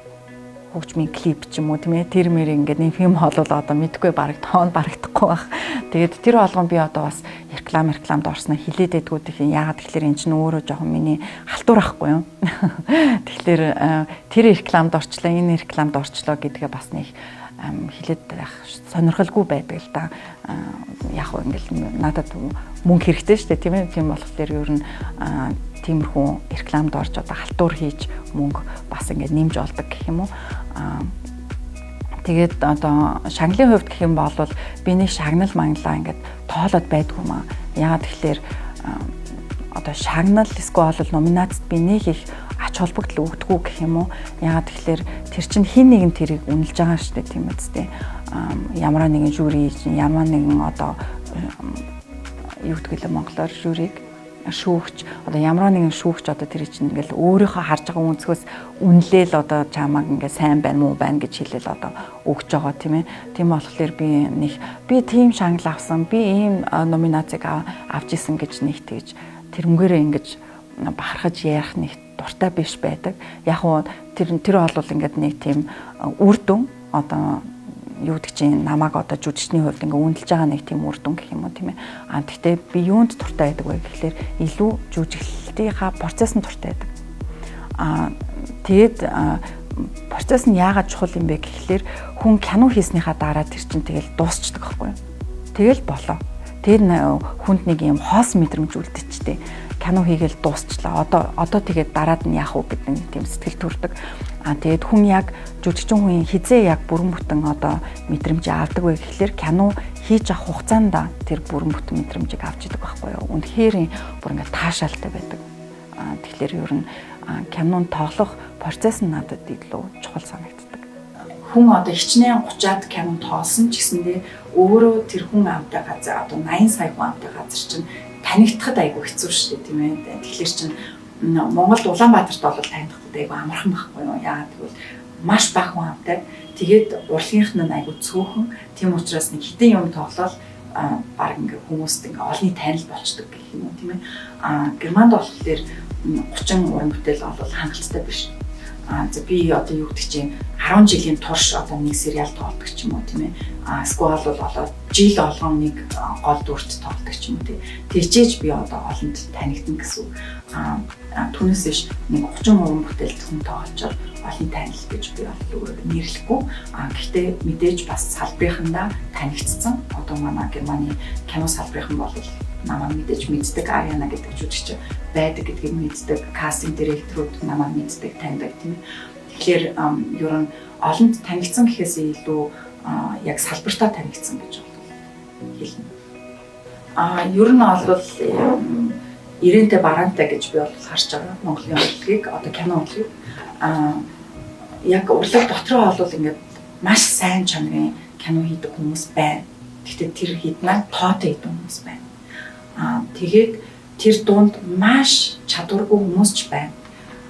хөгжмийн клип ч юм уу, тийм ээ, тэр мэр ингээд нэмэх юм бол одоо мэдгүй, бараг тоон барагдахгүй байх. Тэгээд тэр болгон би одоо бас рекламд орсноо хилээд байдгүй гэх юм. Яагаад тэгэхээр эн чинь өөрөө жоохон миний халтур ахгүй юу. Тэгэхээр тэр рекламд орчлоо, энэ рекламд орчлоо гэдгээ бас нэг хилээд байх сонирхолгүй байдаг л да. Яг уу ингээл надад мөнгө хэрэгтэй шүү дээ, тийм ээ. Тийм болохоор ер нь тиймэрхүү рекламд орж одоо халтур хийж мөнгө бас ингээд нэмж олдог гэх юм уу. Тэгээд одоо шагналын хувьд гэх юм бол би нэг шагнал манглаа ингээд тоолоод байдгүй маа. Яагаад тэгэхээр одоо шагнал эсвэл бол номинацид би нэг их ач холбогдол өгдөггүй гэх юм уу. Яагаад тэгэхээр тэр чинь хин нэгэн тэрийг үнэлж байгаа шүү дээ, тийм үстэй. Ямар нэгэн жюри, ямар нэгэн одоо юу гэдэг вэ, монголоор жюриг, шүүгч, одоо ямар нэгэн шүүгч одоо тэр чинь ингээл өөрийнхөө харж байгаа өнцгөөс үнэлээл одоо чамааг ингээ сайн байна, муу байна гэж хэлээл одоо өгч байгаа, тийм ээ. Тийм болохоор би нэг би тийм шагнал авсан, би ийм номинацийг авч исэн гэж нэг тэгж тэрнгээрээ ингэж бахархаж ярих нэг дуртай биш байдаг. Яг уу тэр тэр бол ингээд нэг тийм үр дүн, одоо юу гэдэг чинь, намайг одоо жүжигчний хувьд ингээ үнэлж байгаа нэг тийм үр дүн гэх юм уу, тийм ээ. А тэгтээ би юунд дуртай байдаг вэ гэхлээр илүү жүжиглэлтийнхаа процесс нь дуртай байдаг. А тэгээд процесс нь яагаад чухал юм бэ гэхлээр хүн кино хийснийхаа дараа тэр чинь тэгэл дуусчдаг байхгүй юу. Тэгэл болоо. Тэр хүнд нэг юм хоос мэдрэмж үлдчихтэй. Кино хийгээл дуусчлаа. Одоо тэгээд дараад нь яах вэ гэдэг нэг тийм сэтгэл төрдөг. А тэгээд хүн яг жүжигчин хүн хизээ яг бүрэн бүтэн одоо мэдрэмж авдаг вэ гэхлээр кино хийж авах хугацаанд тэр бүрэн бүтэн мэдрэмжийг авч идэг байхгүй юу. Үнэхээр бүр ингээд таашаалтай байдаг. А тэгэхээр ер нь кинонд тоглох процесс нь надад илүү чухал санагддаг. Хүн одоо хичнээн 30-аад кино тоолсон ч гэсэндээ өөрөө тэр хүн амтай газар, одоо 80 сая хүн амтай газар чинь танигдахад айгүй хэцүү шүү дээ, тийм ээ. Тэгэхээр чинь Монголд, Улаанбаатарт бол танигдахад айгүй амархан байхгүй юу. Яагаад гэвэл маш бага хүн амтай. Тэгээд урлагийнх нь айгүй цөөхөн. Тийм учраас нэг хитэн юм тоглоод баг ингээ хүмүүст ингээ олонний танил болчдөг гэх юм уу, тийм ээ. А Германд болохоор 30 уран бүтээл бол хангалттай биш. А за би одоо юу гэдэг чинь 10 жилийн турш одоо нэг сериал тоглодог ч юм уу, тийм ээ. А эсвэл бол одоо жил болгон нэг гол дүрт тоглодог ч юм уу, тийм. Тэгжээж би одоо олонд танигдана гэсэн үг. А түүнээс биш нэг 30 уран бүтээлд хүн тоглолцоор олон танил гэж би бол өөрөө нэрлэхгүй. А гэхдээ мэдээж бас салбарынхандаа танигдсан. Одоо манай Германы кино салбарынхан бол намайг мэдээж мэддэг, Ариана гэдэг жүжигч байдаг гэдгийг мэддэг, кастинг директорууд намайг мэддэг, таньдаг, тийм ээ. Тэгэхээр ер нь олонд танигдсан гэхээсээ илүү яг салбартаа танигдсан гэж хэлнэ. А ер нь бол ирээнтэй бараантай гэж би бол харж байгаа Монголын урлагийг, одоо кино урлагийг. А яг урлаг дотроо бол ингээд маш сайн чанарын кино хийдэг хүмүүс байна. Гэхдээ тэр хийднаа тоотой хийдэг хүмүүс байна. Аа, тэгээд тэр дунд маш чадваргүй хүмүүс ч байна.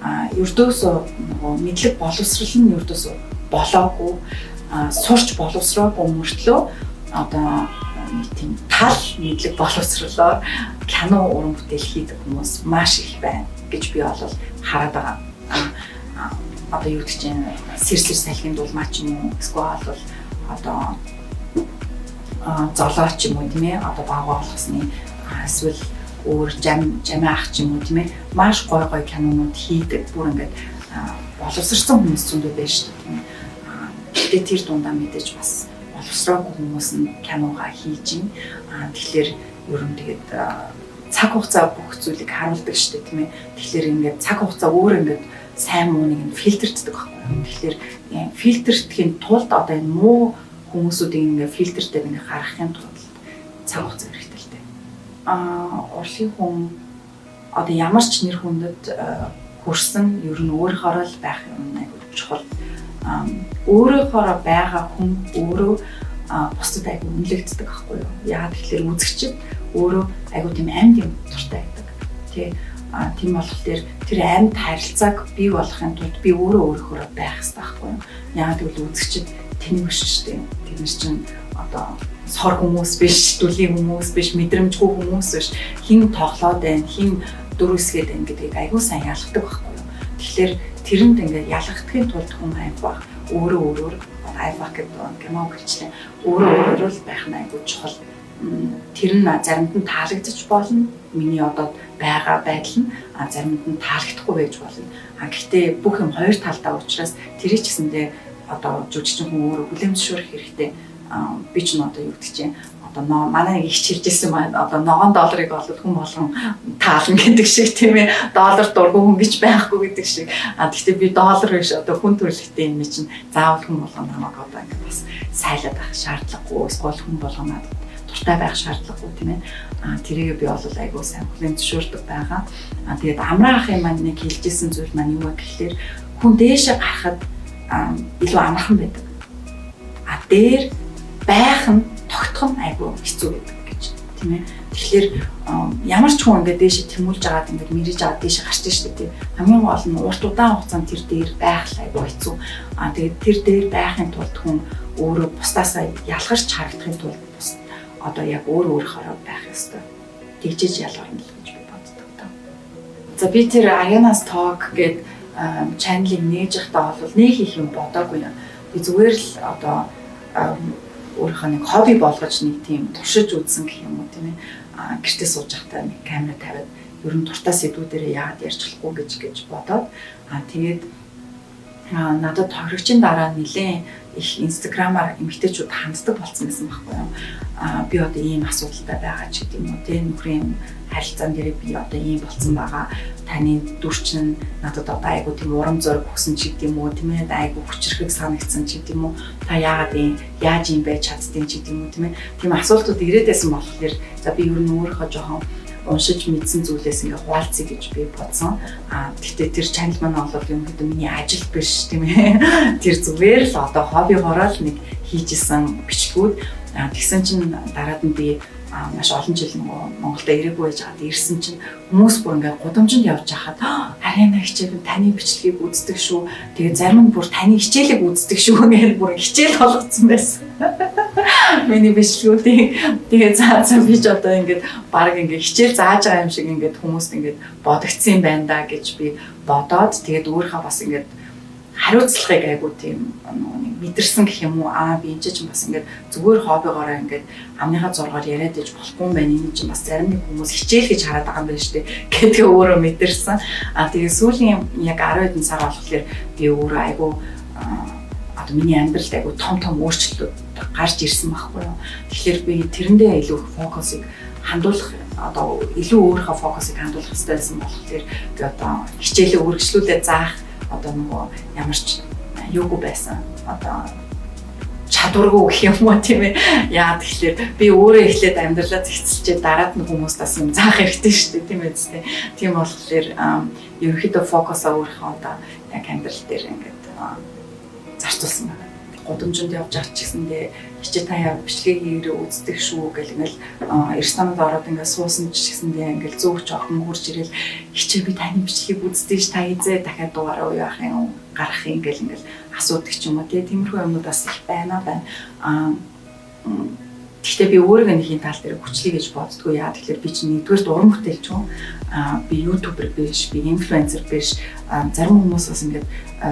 Аа, ердөөсөө нөгөө мэдлэг боловсрал нь ердөөсөө болоогүй, сурч боловсроогүй мөртлөө одоо нэг тийм тал нийтлэг боловсрлоор кино уран бүтээл хийдэг хүмүүс маш их байна гэж би бол хараад байгаа. Одоо юу гэдэг чинь сэрсэр салхин дулмаа ч юм уу, эсвэл бол одоо золоо ч юм уу, тийм ээ, одоо багваа болгосны, эсвэл өөр жам жамаа ах ч юм уу, тийм ээ, маш гой гой кинонууд хийдэг, бүр ингээд боловсрсон хүмүүс зөндөө байж шүү дээ, тийм ээ. Гэхдээ тэр дундаа мэдээж бас боловсроогүй хүмүүс нь киногаа хийж байна. Тэгэхээр ер нь тэгээд цаг хугацаа бүх зүйлийг харуулдаг шүү дээ, тийм ээ. Тэгэхээр ингээд цаг хугацаа өөр ингээд сайн мууныг нь фильтрддэг байхгүй юу. Тэгэхээр фильтрдэхийн тулд одоо энэ муу хүмүүсүүдийг ингээд фильтртэй ингээд гаргахын тулд цаг хугацаа хэрэгтэй л дээ. Урлагийн хүн одоо ямар ч нэр хүндэд хүрсэн ер нь өөрөөхөөрөө л байх юм айгүй чухал. Өөрөөхөөрөө байгаа хүн өөрөө бусдад айгүй үнэлэгддэг байхгүй юу? Яагаад тэгэхээр үзэгчид өөрөө айгүй тийм амьд юм дуртай байдаг. Тэ, тийм болохоор тэр амьд харилцааг бий болгохын тулд би өөрөө өөрөөхөөрөө байх хэрэгтэй байхгүй юу? Яагаад гэвэл үзэгчид тэнэг биш шүү дээ. Тэд нар чинь одоо сор хүмүүс биш, дүлийн хүмүүс биш, мэдрэмжгүй хүмүүс биш. Хэн тоглоод байна, хэн дүр эсгээд байна гэдгийг айгүй сайн ялгадаг байхгүй юу? Тэгэхээр тэрэнд ингээд ялгахдахын тулд хүн einfach өөрөө өөрөөр, einfach гэдэг герман үг хэлчлээ. Өөрөө өөрөөр л байх нь айгүй чухал. Тэр нь заримд нь таалагдчих болно. Миний одоо байгаа байдал нь заримд нь таалагдахгүй байж болно. Гэхдээ бүх юм хоёр талдаа учраас тэрий ч гэсэндээ одоо жүжигчин хүн өөрөө хүлээн зөвшөөрөх хэрэгтэй. Би ч н одоо юу гэдэг чинь одоо манай нэг их чиржсэн маань одоо ногоон долларыг бол хүн болгон таална гэдэг шиг, тийм ээ, доллар дургүй хүн гэж байхгүй гэдэг шиг. Гэхдээ би доллар биш, одоо хүн төрөлхтний юм чинь заавал хүн болгон намайг одоо ингээд бас сайлаад байх шаардлагагүй, эсвэл хүн болгон надад дуртай байх шаардлагагүй, тийм ээ. Тэрийг би бол айгүй сайн хүлээн зөвшөөрдөг байгаа. Тэгээд Амраа ахын маань нэг хэлжсэн зүйл маань юу вэ гэхлээр хүн дээшээ гарахад илүү амархан байдаг. Дээр байх нь тогтох нь айгүй хэцүү байдаг гэж, тийм ээ. Тэгэхээр ямар ч хүн ингээд дээшээ тэмүүлж агаад ингээд мэрэж агаад дээшээ гарч штэ, тийм. Хамгийн гол нь урт удаан хугацаанд тэр дээр байх л айгүй хэцүү. Тэгээд тэр дээр байхын тулд хүн өөрөө бусдаасаа ялгарч харагдахын тулд бус одоо яг өөр өөрөөхөөрөө байх ёстой. Тэгжээж ялгарна л гэж би боддог та. За, би тэр Ariana's Talk гээд channel-ыг нээж байхдаа бол нэг их юм бодоогүй юм. Би зүгээр л одоо өөрийнхөө нэг хобби болгож нэг тийм туршиж үзсэн гэх юм уу, тийм ээ. Гэртээ сууж байхдаа нэг камера тавиад ер нь дуртай сэдвүүдэрээ яагаад ярьж болохгүй гэж бодоод, тэгээд надад тохирогчийн дараа нэлээд их Instagram-аар эмэгтэйчүүд ханддаг болсон байсан байхгүй юу. Би одоо ийм асуудалтай байгаа ч гэдэг юм уу, тийм, нөхрийн харилцаан дээр би одоо ийм болцсон байгаа. Таны дүр чинь надад одоо айгу тийм урам зориг өгсөн ч гэдэг юм уу, тийм ээ, айгу хүчрхэг санагдсан ч гэдэг юм уу. Та яагаад ийм яаж ийм байж чаддیں ч гэдэг юм уу, тийм ээ. Тийм асуултууд ирээд байсан болохоор за би ер нь өөрийнхөө жоохон уншиж мэдсэн зүйлээс ингээ хуваалцъя гэж би бодсон. Гэхдээ тэр channel маань бол ерөнхийдөө миний ажил биш, тийм ээ. Тэр зүгээр л одоо хоббигоороо л нэг хийжсэн бичлэгүүд. Тэгсэн чинь дараад нь би маш олон жил нөгөө Монголд ирээгүй байж байгаад ирсэн чинь хүмүүс бүр ингээд гудамжинд явж байхад "Ариана хичээл таны бичлэгийг үздэг шүү. Тэгээ зарим нь бүр таны хичээлийг үздэг шүү" гэж бүр хичээл болгоцсон байсан. Миний бичлэгүүдийг. Тэгээ за за би ч одоо ингээд баг ингээд хичээл зааж байгаа юм шиг ингээд хүмүүст ингээд бодогдсон юм байна да гэж би бодоод, тэгээд өөрийнхөө бас ингээд хариуцлагыг айгуу тийм нэг мэдэрсэн гэх юм уу. Би энэ чинь бас ингээд зүгээр хоббигоороо ингээд амныхаа зургаар яриад иж болохгүй юм байна, энэ чинь бас зарим нэг хүмүүс хичээл гэж хараад байгаа юм байна шүү дээ гэдгээ өөрөө мэдэрсэн. Тэгээ сүүлийн яг 10 хэдэн сар болохоор би өөрөө айгуу одоо миний амьдралд айгуу том том өөрчлөлтүүд гарч ирсэн байхгүй юу. Тэгэхээр би тэрэндээ илүү их фокусыг хандуулах, одоо илүү өөрийнхөө фокусыг хандуулах хэрэгтэй байсан болохоор би одоо хичээлээ үргэлжлүүлээ заах одоо нөгөө ямар ч юугүй байсан. Одоо чадваргүй гэх юм уу, тийм ээ. Яа тэгэхээр би өөрөө эхлээд амьдралаа зэгцэлчээ дараад нь хүмүүст бас юм заах хэрэгтэй шүү дээ, тийм ээ зү. Тийм болохоор ерөнхийдөө фокусаа өөрийнхөө одоо яг амьдрал дээр ингээд зарцуулсан байна. Гудамжинд явж байгаа ч гэсэндээ "Хичээ та яа бичлэгийг хийрээ үздэг шүү" гэл ингээл ресторанд ороод ингээд суусан ч гэсэндээ ингээл зөөгч охин хурж ирэл "Хичээ, би таны бичлэгийг үздэг ш, та хизээ дахиад дугаараа уу яах юм гарах юм" гэл ингээл асуудаг ч юм уу, тиймэрхүү юмнууд бас их байна байна. Гэхдээ би өөрийгөө нэг юм тал дээр хүчлэе гэж боддгоо. Яа тэгэхээр би чинь нэгдүгээрт уран бүтээлч хүн. Би YouTuber биш, би инфлюенсер биш. Зарим хүмүүс бас ингээд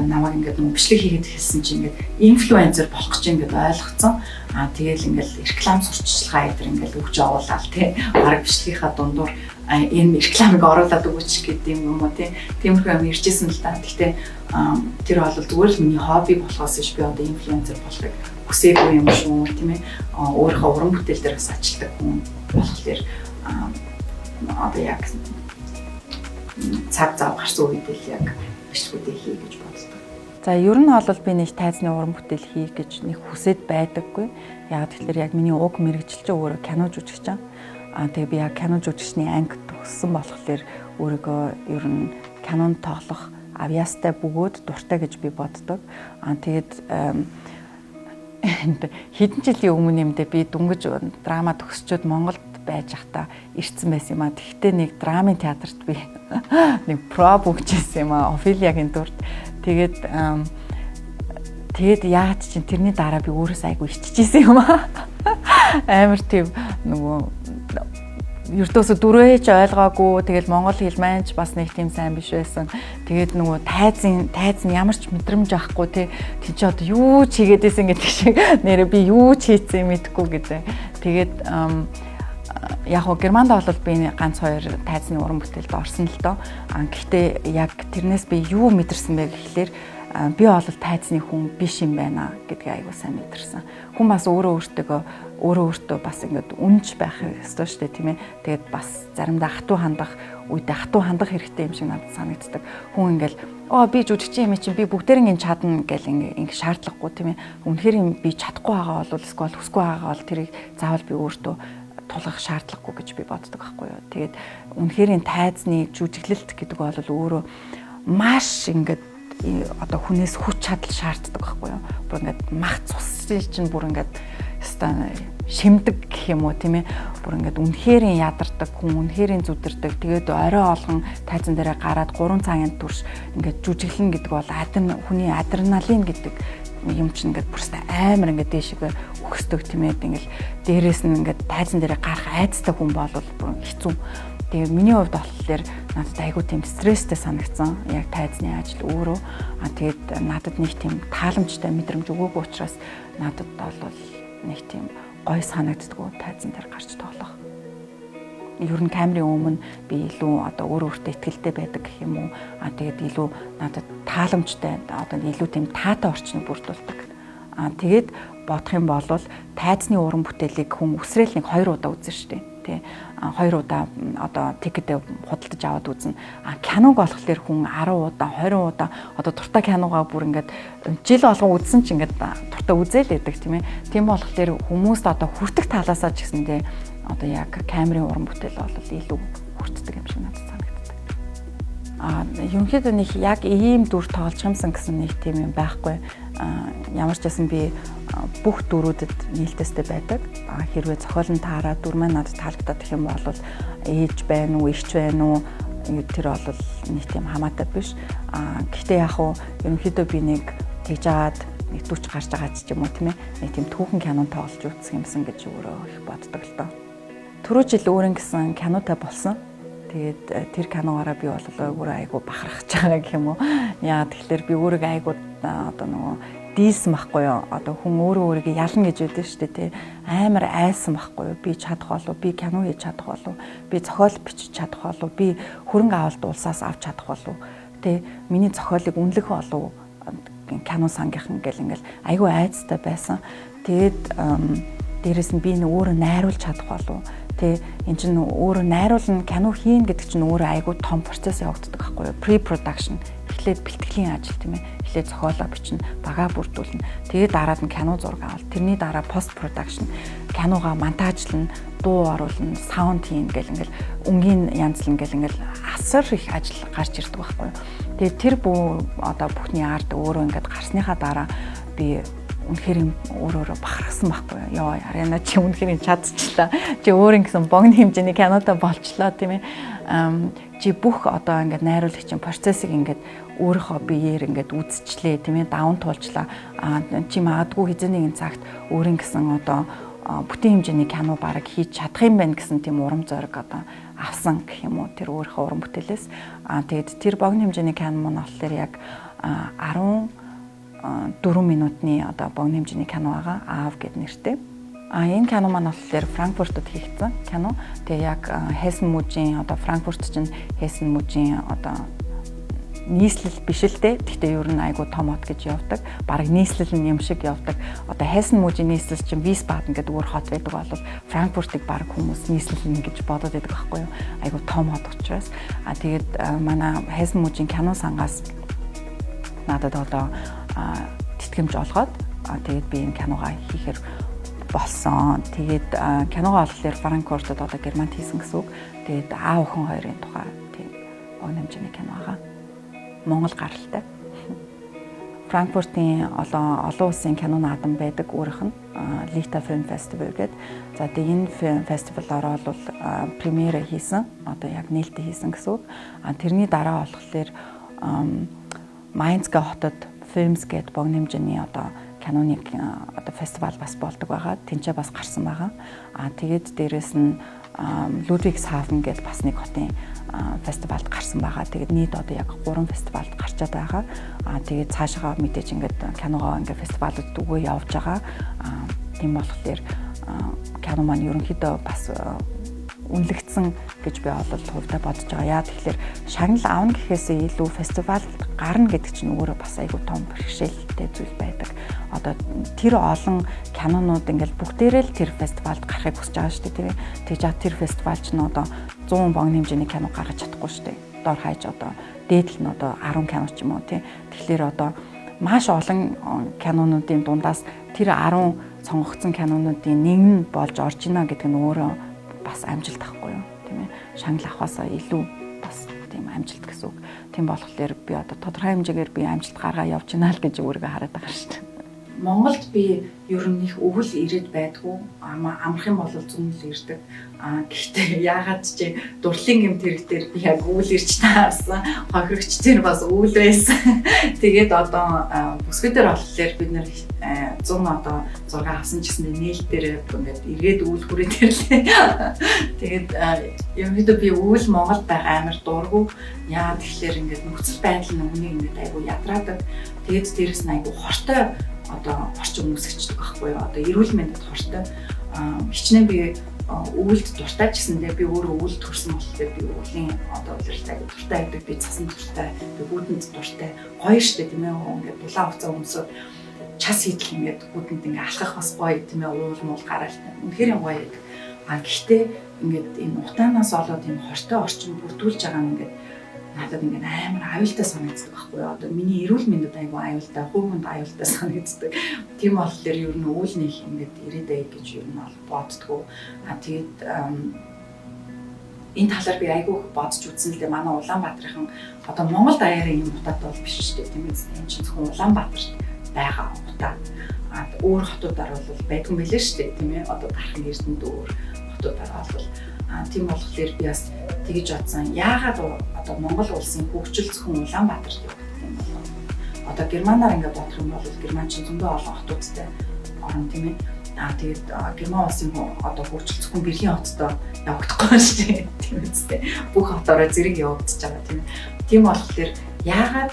намайг ингээд нөгөө бичлэг хийгээд эхэлсэн чинь ингээд инфлюенсер болох гэж ингээд ойлгоцсон. Тэгээл ингээд реклам сурталчилгаа энэ ингээд өгч явуулаад тий. Бараг бичлэгийнхаа дундуур энэ рекламыг оруулаад өгөөч гэдэг юм уу тий. Тиймэрхүү юм иржсэн л да. Гэхдээ тэр бол зүгээр л миний хобби болохоос биш би одоо инфлюенсер болохыг хүсээгүй юм шүү, тийм ээ. Өөрийнхөө уран бүтээл дээр бас ажилладаг хүн болохоор одоо яг цаг зав гарсан үед л яг бичлэгүүдээ хий гэж боддог. За, ер нь бол би нэг тайзны уран бүтээл хий гэж нэг хүсээд байдаггүй. Яг тэгэхээр яг миний уг мэргэжил чинь өөрөө кино жүжигч. Тэгээ би яг кино жүжигчний анги төгссөн болохоор өөрийгөө ер нь кинонд тоглох авьяастай бөгөөд дуртай гэж би боддог. Тэгээд хэдэн жилийн өмнө юмдээ би дөнгөж драма төгсчөөд Монголд байж байхдаа ирсэн байсан юм а. Тэгэхдээ нэг драмын театрт би нэг проб өгчээсэн юм а. Офелиягийн дүрд. Тэгээд яагаад чинь тэрний дараа би өөрөөсөө айгу иччихсэн юм а. Амар тийм нөгөө ердөөсө дүрээч ойлгоогүй, тэгэл монгол хэл маань ч бас нэг тийм сайн биш байсан. Тэгээд нөгөө тайзан ямар ч мэдрэмж авахгүй тий. Тэг чи одоо юу ч хийгээд исэн гэдэг шиг нэрээ би юу ч хийцэн мэдэхгүй гэдэг. Тэгээд яг уу Германд бол би ганц хоёр тайзны уран бүтээлд орсон л доо. Гэхдээ яг тэрнээс би юу мэдэрсэн бэ гэхлээр би бол тайзны хүн биш юм байна гэдгийг айгуу сайн мэдэрсэн. Хүн бас өөрөө өөртөө бас ингээд үнж байх ёстой шүү дээ, тийм ээ. Тэгээд бас заримдаа хатуу хандах үедээ хатуу хандах хэрэгтэй юм шиг надад санагддаг. Хүн ингээл оо би жүжигчин юм чинь би бүгдээрэн ингэ чадна гэл ингээ шаардлагагүй, тийм ээ. Үнэхээр юм би чадахгүй байгаа бол эсвэл хүсэхгүй байгаа бол тэрийг заавал би өөртөө тулгах шаардлагагүй гэж би боддог байхгүй юу. Тэгээд үнэхээр энэ тайзны жүжиглэлт гэдэг бол өөрөө маш ингээд одоо хүнээс хүч чадал шаарддаг байхгүй юу. Бүр ингээд мах цус чинь бүр ингээд ёстой шимдэг гэх юм уу, тийм ээ. Бүр ингээд үнэхээр ядардаг хүн, үнэхээр зүдэрдэг. Тэгээд орой олгон тайзан дээрээ гараад 3 цагийн турш ингээд жүжиглэн гэдэг бол хүний адреналин гэдэг юм чинь ингээд бүрстэй амар ингээд дээшгээ өгсдөг, тийм ээ. Ингээл дээрээс нь ингээд тайзан дээрээ гарах айцтай хүн бол бүр хэцүү. Тэгээ миний хувьд болохоор надад айгүй тийм стресстэй санагдсан. Яг тайзны ажил өөрөө. Тэгээд надад нэг тийм тааламжтай мэдрэмж өгөөгүй учраас надад бол нэг тийм гой санагддггүй тайзан дээр гарч тоглох. Ер нь камерын өмнө би илүү одоо өөрөө өөртөө ихтэй байдаг гэх юм уу. Тэгээд илүү надад тааламжтай, одоо илүү тийм таатай орчныг бүрдүүлдэг. Тэгээд бодох юм бол тайзны уран бүтээлийг хүн үсрээл нэг 2 удаа үзнэ шүү дээ. Тэ, 2 удаа одоо тикетээ худалдаж аваад үзнэ. Киног болохоор хүн 10 удаа, 20 удаа одоо дуртай киногоо бүр ингээд жил болгон үзсэн ч ингээд дуртай үзээл байдаг, тийм ээ. Тийм болохоор хүмүүст одоо хүртэх талаасаа ч гэсэндээ одоо яг камерын уран бүтээл бол илүү хүртдэг юм шиг надад санагддаг. Ерөнхийдөө нэг яг ийм дүр тоглож юмсан гэсэн нэг тийм юм байхгүй. Ямар ч байсан би бүх дүрүүдэд нээлттэй байдаг. Хэрвээ зохиол нь таараад дүр маань надад таалагдаад гэх юм бол ээж байна уу, эгч байна уу, тэр бол нэг тийм хамаатай биш. Гэхдээ яг уу ерөнхийдөө би нэг тэгж агаад нэг 40 гарч байгаа ч юм уу, тийм ээ. Нэг тийм түүхэн кинон тоглож үзэх юмсан гэж өөрөө их боддог л доо. Түрүү жил өөрөн гэсэн кинотой болсон. Тэгээд тэр киногоороо би бол өөрөө айгу бахархаж байгаа гэх юм уу. Яа тэгэхээр би өөрийгөө айгу одоо нөгөө дийлсэн байхгүй юу. Одоо хүн өөрөө өөрийгөө ялна гэж байдаг шүү дээ, тий. Амар айсан байхгүй юу. Би чадах болов, би кино хийж чадах болов, би зохиол бичиж чадах болов, би хөрөнгө авалт улсаас авч чадах болов. Тий. Миний зохиолыг үнэлэх болов кино сангийнхан гэл ингээл айгүй айцтай байсан. Тэгээд дээрэс нь би нэг өөрөө найруулж чадах болов. Тэ, эн чинь өөрөө найруулна, кино хийн гэдэг чинь өөрөө айгүй том процесс явагддаг байхгүй юу? Pre production эхлээд бэлтгэлийн ажил, тийм ээ. Эхлээд зохиолоо бичнэ, багаа бүрдүүлнэ. Тэгээд дараад нь кино зураг авал. Тэрний дараа post production, киногоо монтажлна, дуу оруулна, саунд хийн гэл ингээл өнгийн янзлан гэл ингээл асар их ажил гарч ирдэг байхгүй юу? Тэгээд тэр бүх одоо бүхний ард өөрөө ингээд гарсныхаа дараа би үнэхээр юм өөр өөрөө бахархсан байхгүй юу. Йоо, Ариана, чи үнэхээр юм чадчихлаа. Чи өөр ингэсэн богино хэмжээний кинотой болчлоо, тийм ээ. Чи бүх одоо ингээд найруулагчийн процессыг ингээд өөрийнхөө биеэр ингээд үзчихлээ, тийм ээ, даван туулчлаа. Чи магадгүй хэзээ нэгэн цагт өөр ингэсэн одоо бүтэн хэмжээний кино бараг хийж чадах юм байна гэсэн тийм урам зориг одоо авсан гэх юм уу, тэр өөрийнхөө уран бүтээлээс. Тэгээд тэр богино хэмжээний кино маань болохоор яг 14 минутны одоо богино хэмжээний кино байгаа. Аав гэд нэртэй. Энэ кино маань болохоор Франкфуртод хийгдсэн кино. Тэгээ яг Хессен мужийн, одоо Франкфурт чинь Хессен мужийн одоо нийслэл биш л дээ. Гэхдээ ер нь айгу том хот гэж явдаг. Бараг нийслэл нь юм шиг явдаг. Одоо Хессен мужийн нийслэл чинь Висбаден гэдэг өөр хот байдаг бол Франкфуртыг бараг хүмүүс нийслэл нь гэж бодоод байдаг байхгүй юу? Айгу том хот учраас. Тэгээд манай Хессен мужийн кино сангаас надад одоо тэтгэмж олгоод, тэгээд би энэ киногоо хийхээр болсон. Тэгээд киногоо болохоор Франкфуртод, одоо Германд хийсэн гэсэн үг. Тэгээд аав охин хоёрын тухай тийм богино хэмжээний кино байгаа. Монгол гаралтай. Франкфуртын олон олон улсын кино наадам байдаг өөрийнх нь Lita Film Festival гэдэг. За, тэгээ энэ фестивалаар бол премьер хийсэн. Одоо яг нээлттэй хийсэн гэсэн үг. Тэрний дараа болохоор Майнцга хотод Films гэдэг богино хэмжээний одоо киноны одоо фестивал бас болдог байгаа. Тэнцээ бас гарсан байгаа. Тэгээд дээрэс нь Людвигсхафен гэдэг бас нэг хотын фестивалд гарсан байгаа. Тэгээд нийт одоо яг 3 фестивалд гарчаад байгаа. Тэгээд цаашаа мэдээж ингээд киногоо ингээд фестивалууд өгөө явж байгаа. Тийм болохоор кино маань ерөнхийдөө бас үнэлэгдсэн гэж би бол хувьдаа бодож байгаа. Яа тэгэхээр шагнал авна гэхээсээ илүү фестивалд гарна гэдэг чинь өөрөө бас айгүй том бэрхшээлтэй зүйл байдаг. Одоо тэр олон кинонууд ингээл бүгдээрээ л тэр фестивалд гарахыг хүсэж байгаа шүү дээ, тийм ээ. Тэгж аа тэр фестивал чинь одоо 100 богино хэмжээний кино гаргаж чадахгүй шүү дээ. Дор хаяж одоо дээдл нь одоо 10 кино ч юм уу, тийм. Тэгэхээр одоо маш олон кинонуудын дундаас тэр 10 сонгогдсон кинонуудын нэг нь болж орж ийнэ гэдэг нь өөрөө бас амжилт ахгүй юу, тийм ээ. Шагнал авахаасаа илүү бас тийм амжилт гэсэн үг. Тийм болохоор би одоо тодорхой хэмжээгээр би амжилт гаргаа явж байна л гэж өөрийгөө хараад байгаа шүү дээ. Монголд би ер нь их өвөл ирээд байдгүй. Амрах юм бол зүүн л ирдэг. Гэхдээ яагаад ч дурлалын гэмт хэрэг дээр би яг өвөл ирж таарсан. Хохирогч дээр бас өвөл байсан. Тэгээд одоо бүсгүй дээр болохоор бид нэр 100 одоо 6 авсан ч гэсэн нийл дээр ингээд эргээд өвөл хүрээд ирлээ. Тэгээд ерөнхийдөө би өвөл Монголд байгаа амар дургу. Яа тэгэхээр ингээд нөхцөл байдал нь үнийг ингээд айгу ядраадаг. Тэгээд дээрэс нь айгу хортой одоо орчин үүсгэждэг байхгүй юу? Одоо эрүүл мэндэд хортой. Хичнээн би өвөлд дуртай ч гэсэндээ би өөрөө өвөл төрсэн болохоор би өвлийн одоо улиралд айгу дуртай байдаг. Би цасан дуртай, би гүйтэнд дуртай. Гоё штэ, тийм ээ. Ингээд дулаан хувцас өмсөд час хийдэл ингээд гүйтэнд ингээд алхах бас гоё, тийм ээ. Уул муул гараал. Үнэхээр юм гоё байдаг. Гэхдээ ингээд энэ утаанаас олоод энэ хортой орчин бүрдүүлж байгаа нь ингээд надад ингээд амар аюултай санагддаг байхгүй юу? Одоо миний эрүүл мэндэд айгүй аюултай, хувь хүнд аюултай санагддаг. Тийм болохоор ер нь өвөл нэг ингээд ирээдэй гэж ер нь бол боддгоо. Тэгээд энэ талаар би айгүй их бодож үзсэн л дээ. Манай Улаанбаатарын одоо Монгол даяараа ийм утаатай бол биш шүү дээ. Тийм ээ. Энэ чинь зөвхөн Улаанбаатарт байгаа утаа. Өөр хотуудаар бол байдгүй юм билээ шүү дээ. Тийм ээ. Одоо Дархан Эрдэнэт өөр хотуудаар бол тийм болохоор би бас тэгэж бодсон. Яагаад одоо Монгол улсын хөгжил зөвхөн Улаанбаатарт явагддаг юм болов? Одоо Германаар ингээд бодох юм бол Герман чинь зөндөө олон хотуудтай орн, тийм ээ. Тэгээд Герман улсын одоо хөгжил зөвхөн Берлин хотод явагдахгүй шүү дээ. Тийм үстэй. Бүх хотоороо зэрэг явагдаж байгаа, тийм ээ. Тийм болохоор яагаад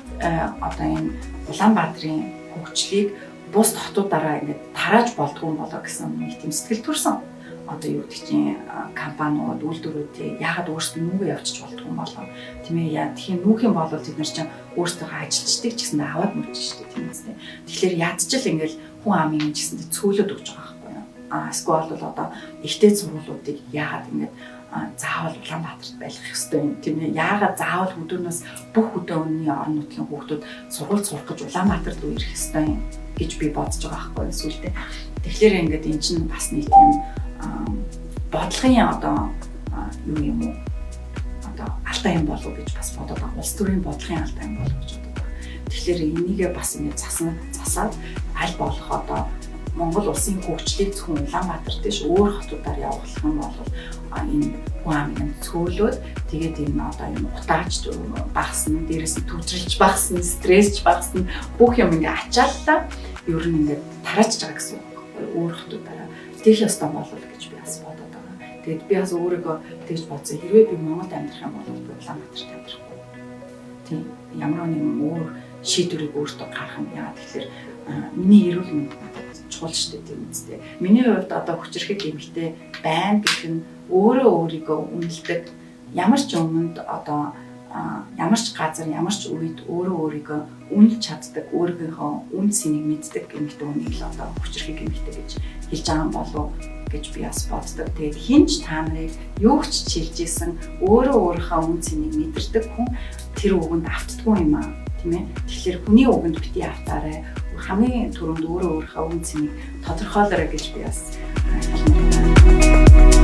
одоо энэ Улаанбаатарын хөгжлийг бусд хотуудаараа ингээд тарааж болдгоо юм болоо гэсэн нэг тийм сэтгэл төрсөн. Одоо юу гэдэг чинь компаниуд, үйлдвэрүүдээ яагаад өөрсдөө нүгөө явчих болдгоо юм болоо, тийм ээ. Яа тэгэхээр нүүх юм бол тэд нар чинь өөрсдөө ажилчдаг ч гэсэн аваад нүчих шүү дээ, тийм үү. Тэгэхээр ядчил ингээл хүн амын юм ч гэсэндээ цөөлөд өгч байгаа байхгүй юу. Эсвэл бол одоо ихтэй сургуулиудыг яагаад ингээд заавал Улаанбаатарт байх ёстой юм, тийм ээ. Яагаад заавал хөдөөнөөс бүх хөдөөний орон нутгийн хүүхдүүд сургууль сурах гэж Улаанбаатар руу ирэх ёстой юм гэж би бодож байгаа байхгүй юу сүултээ. Тэгэхээр ингээд эн чинь бас нэг тийм бодлогын одоо юу юм уу, одоо алдаа юм болов гэж бас бодоод байгаа. Улс төрийн бодлогын алдаа юм болов гэж бодоод байгаа. Тэгэхээр энийгээ бас ингээд засаад аль болох одоо Монгол улсын хөгжлийг зөвхөн Улаанбаатар тийш өөр хотуудаар явуулах юм бол энэ хүн амыг цөөлөөд, тэгээд энэ одоо юм утаач багасна, дээрээс нь түвжрэлж багасна, стрессч багасна, бүх юм ингээ ачааллаа ер нь ингээ тараачж байгаа гэсэн үг байхгүй, өөр хотуудаараа. Тэгэх ёстой болов гэж би бас бодоод байгаа. Тэгээд би бас өөрийгөө тэгж бодсон. Хэрвээ би Монголд амьдрах юм бол би Улаанбаатарт амьдрахгүй. Тийм, ямар нэгэн өөр шийдвэрийг өөртөө гаргах юм. Яагаад тэгэхээр миний эрүүл мэнд надад чухал шүү дээ, тийм үстэй. Миний хувьд одоо хүчирхэг эмэгтэй байна гэх нь өөрөө өөрийгөө үнэлдэг, ямар ч юмд, одоо ямар ч газар, ямар ч үед өөрөө өөрийгөө үнэлж чаддаг, өөрийнхөө үнэ цэнийг мэддэг эмэгтэй хүнийг л одоо хүчирхэг эмэгтэй гэж хэлж байгаа юм болов гэж би бас боддог. Тэгээд хэн ч та нарыг юу ч хэлж ийсэн, өөрөө өөрийнхөө үнэ цэнийг мэдэрдэг хүн тэр үгэнд автдаггүй юм аа, тийм ээ. Тэгэхээр хүний үгэнд битгий автаарай. Хамгийн түрүүнд өөрөө өөрийнхөө үнэ цэнийг тодорхойлоорой гэж би бас хэлмээр байна.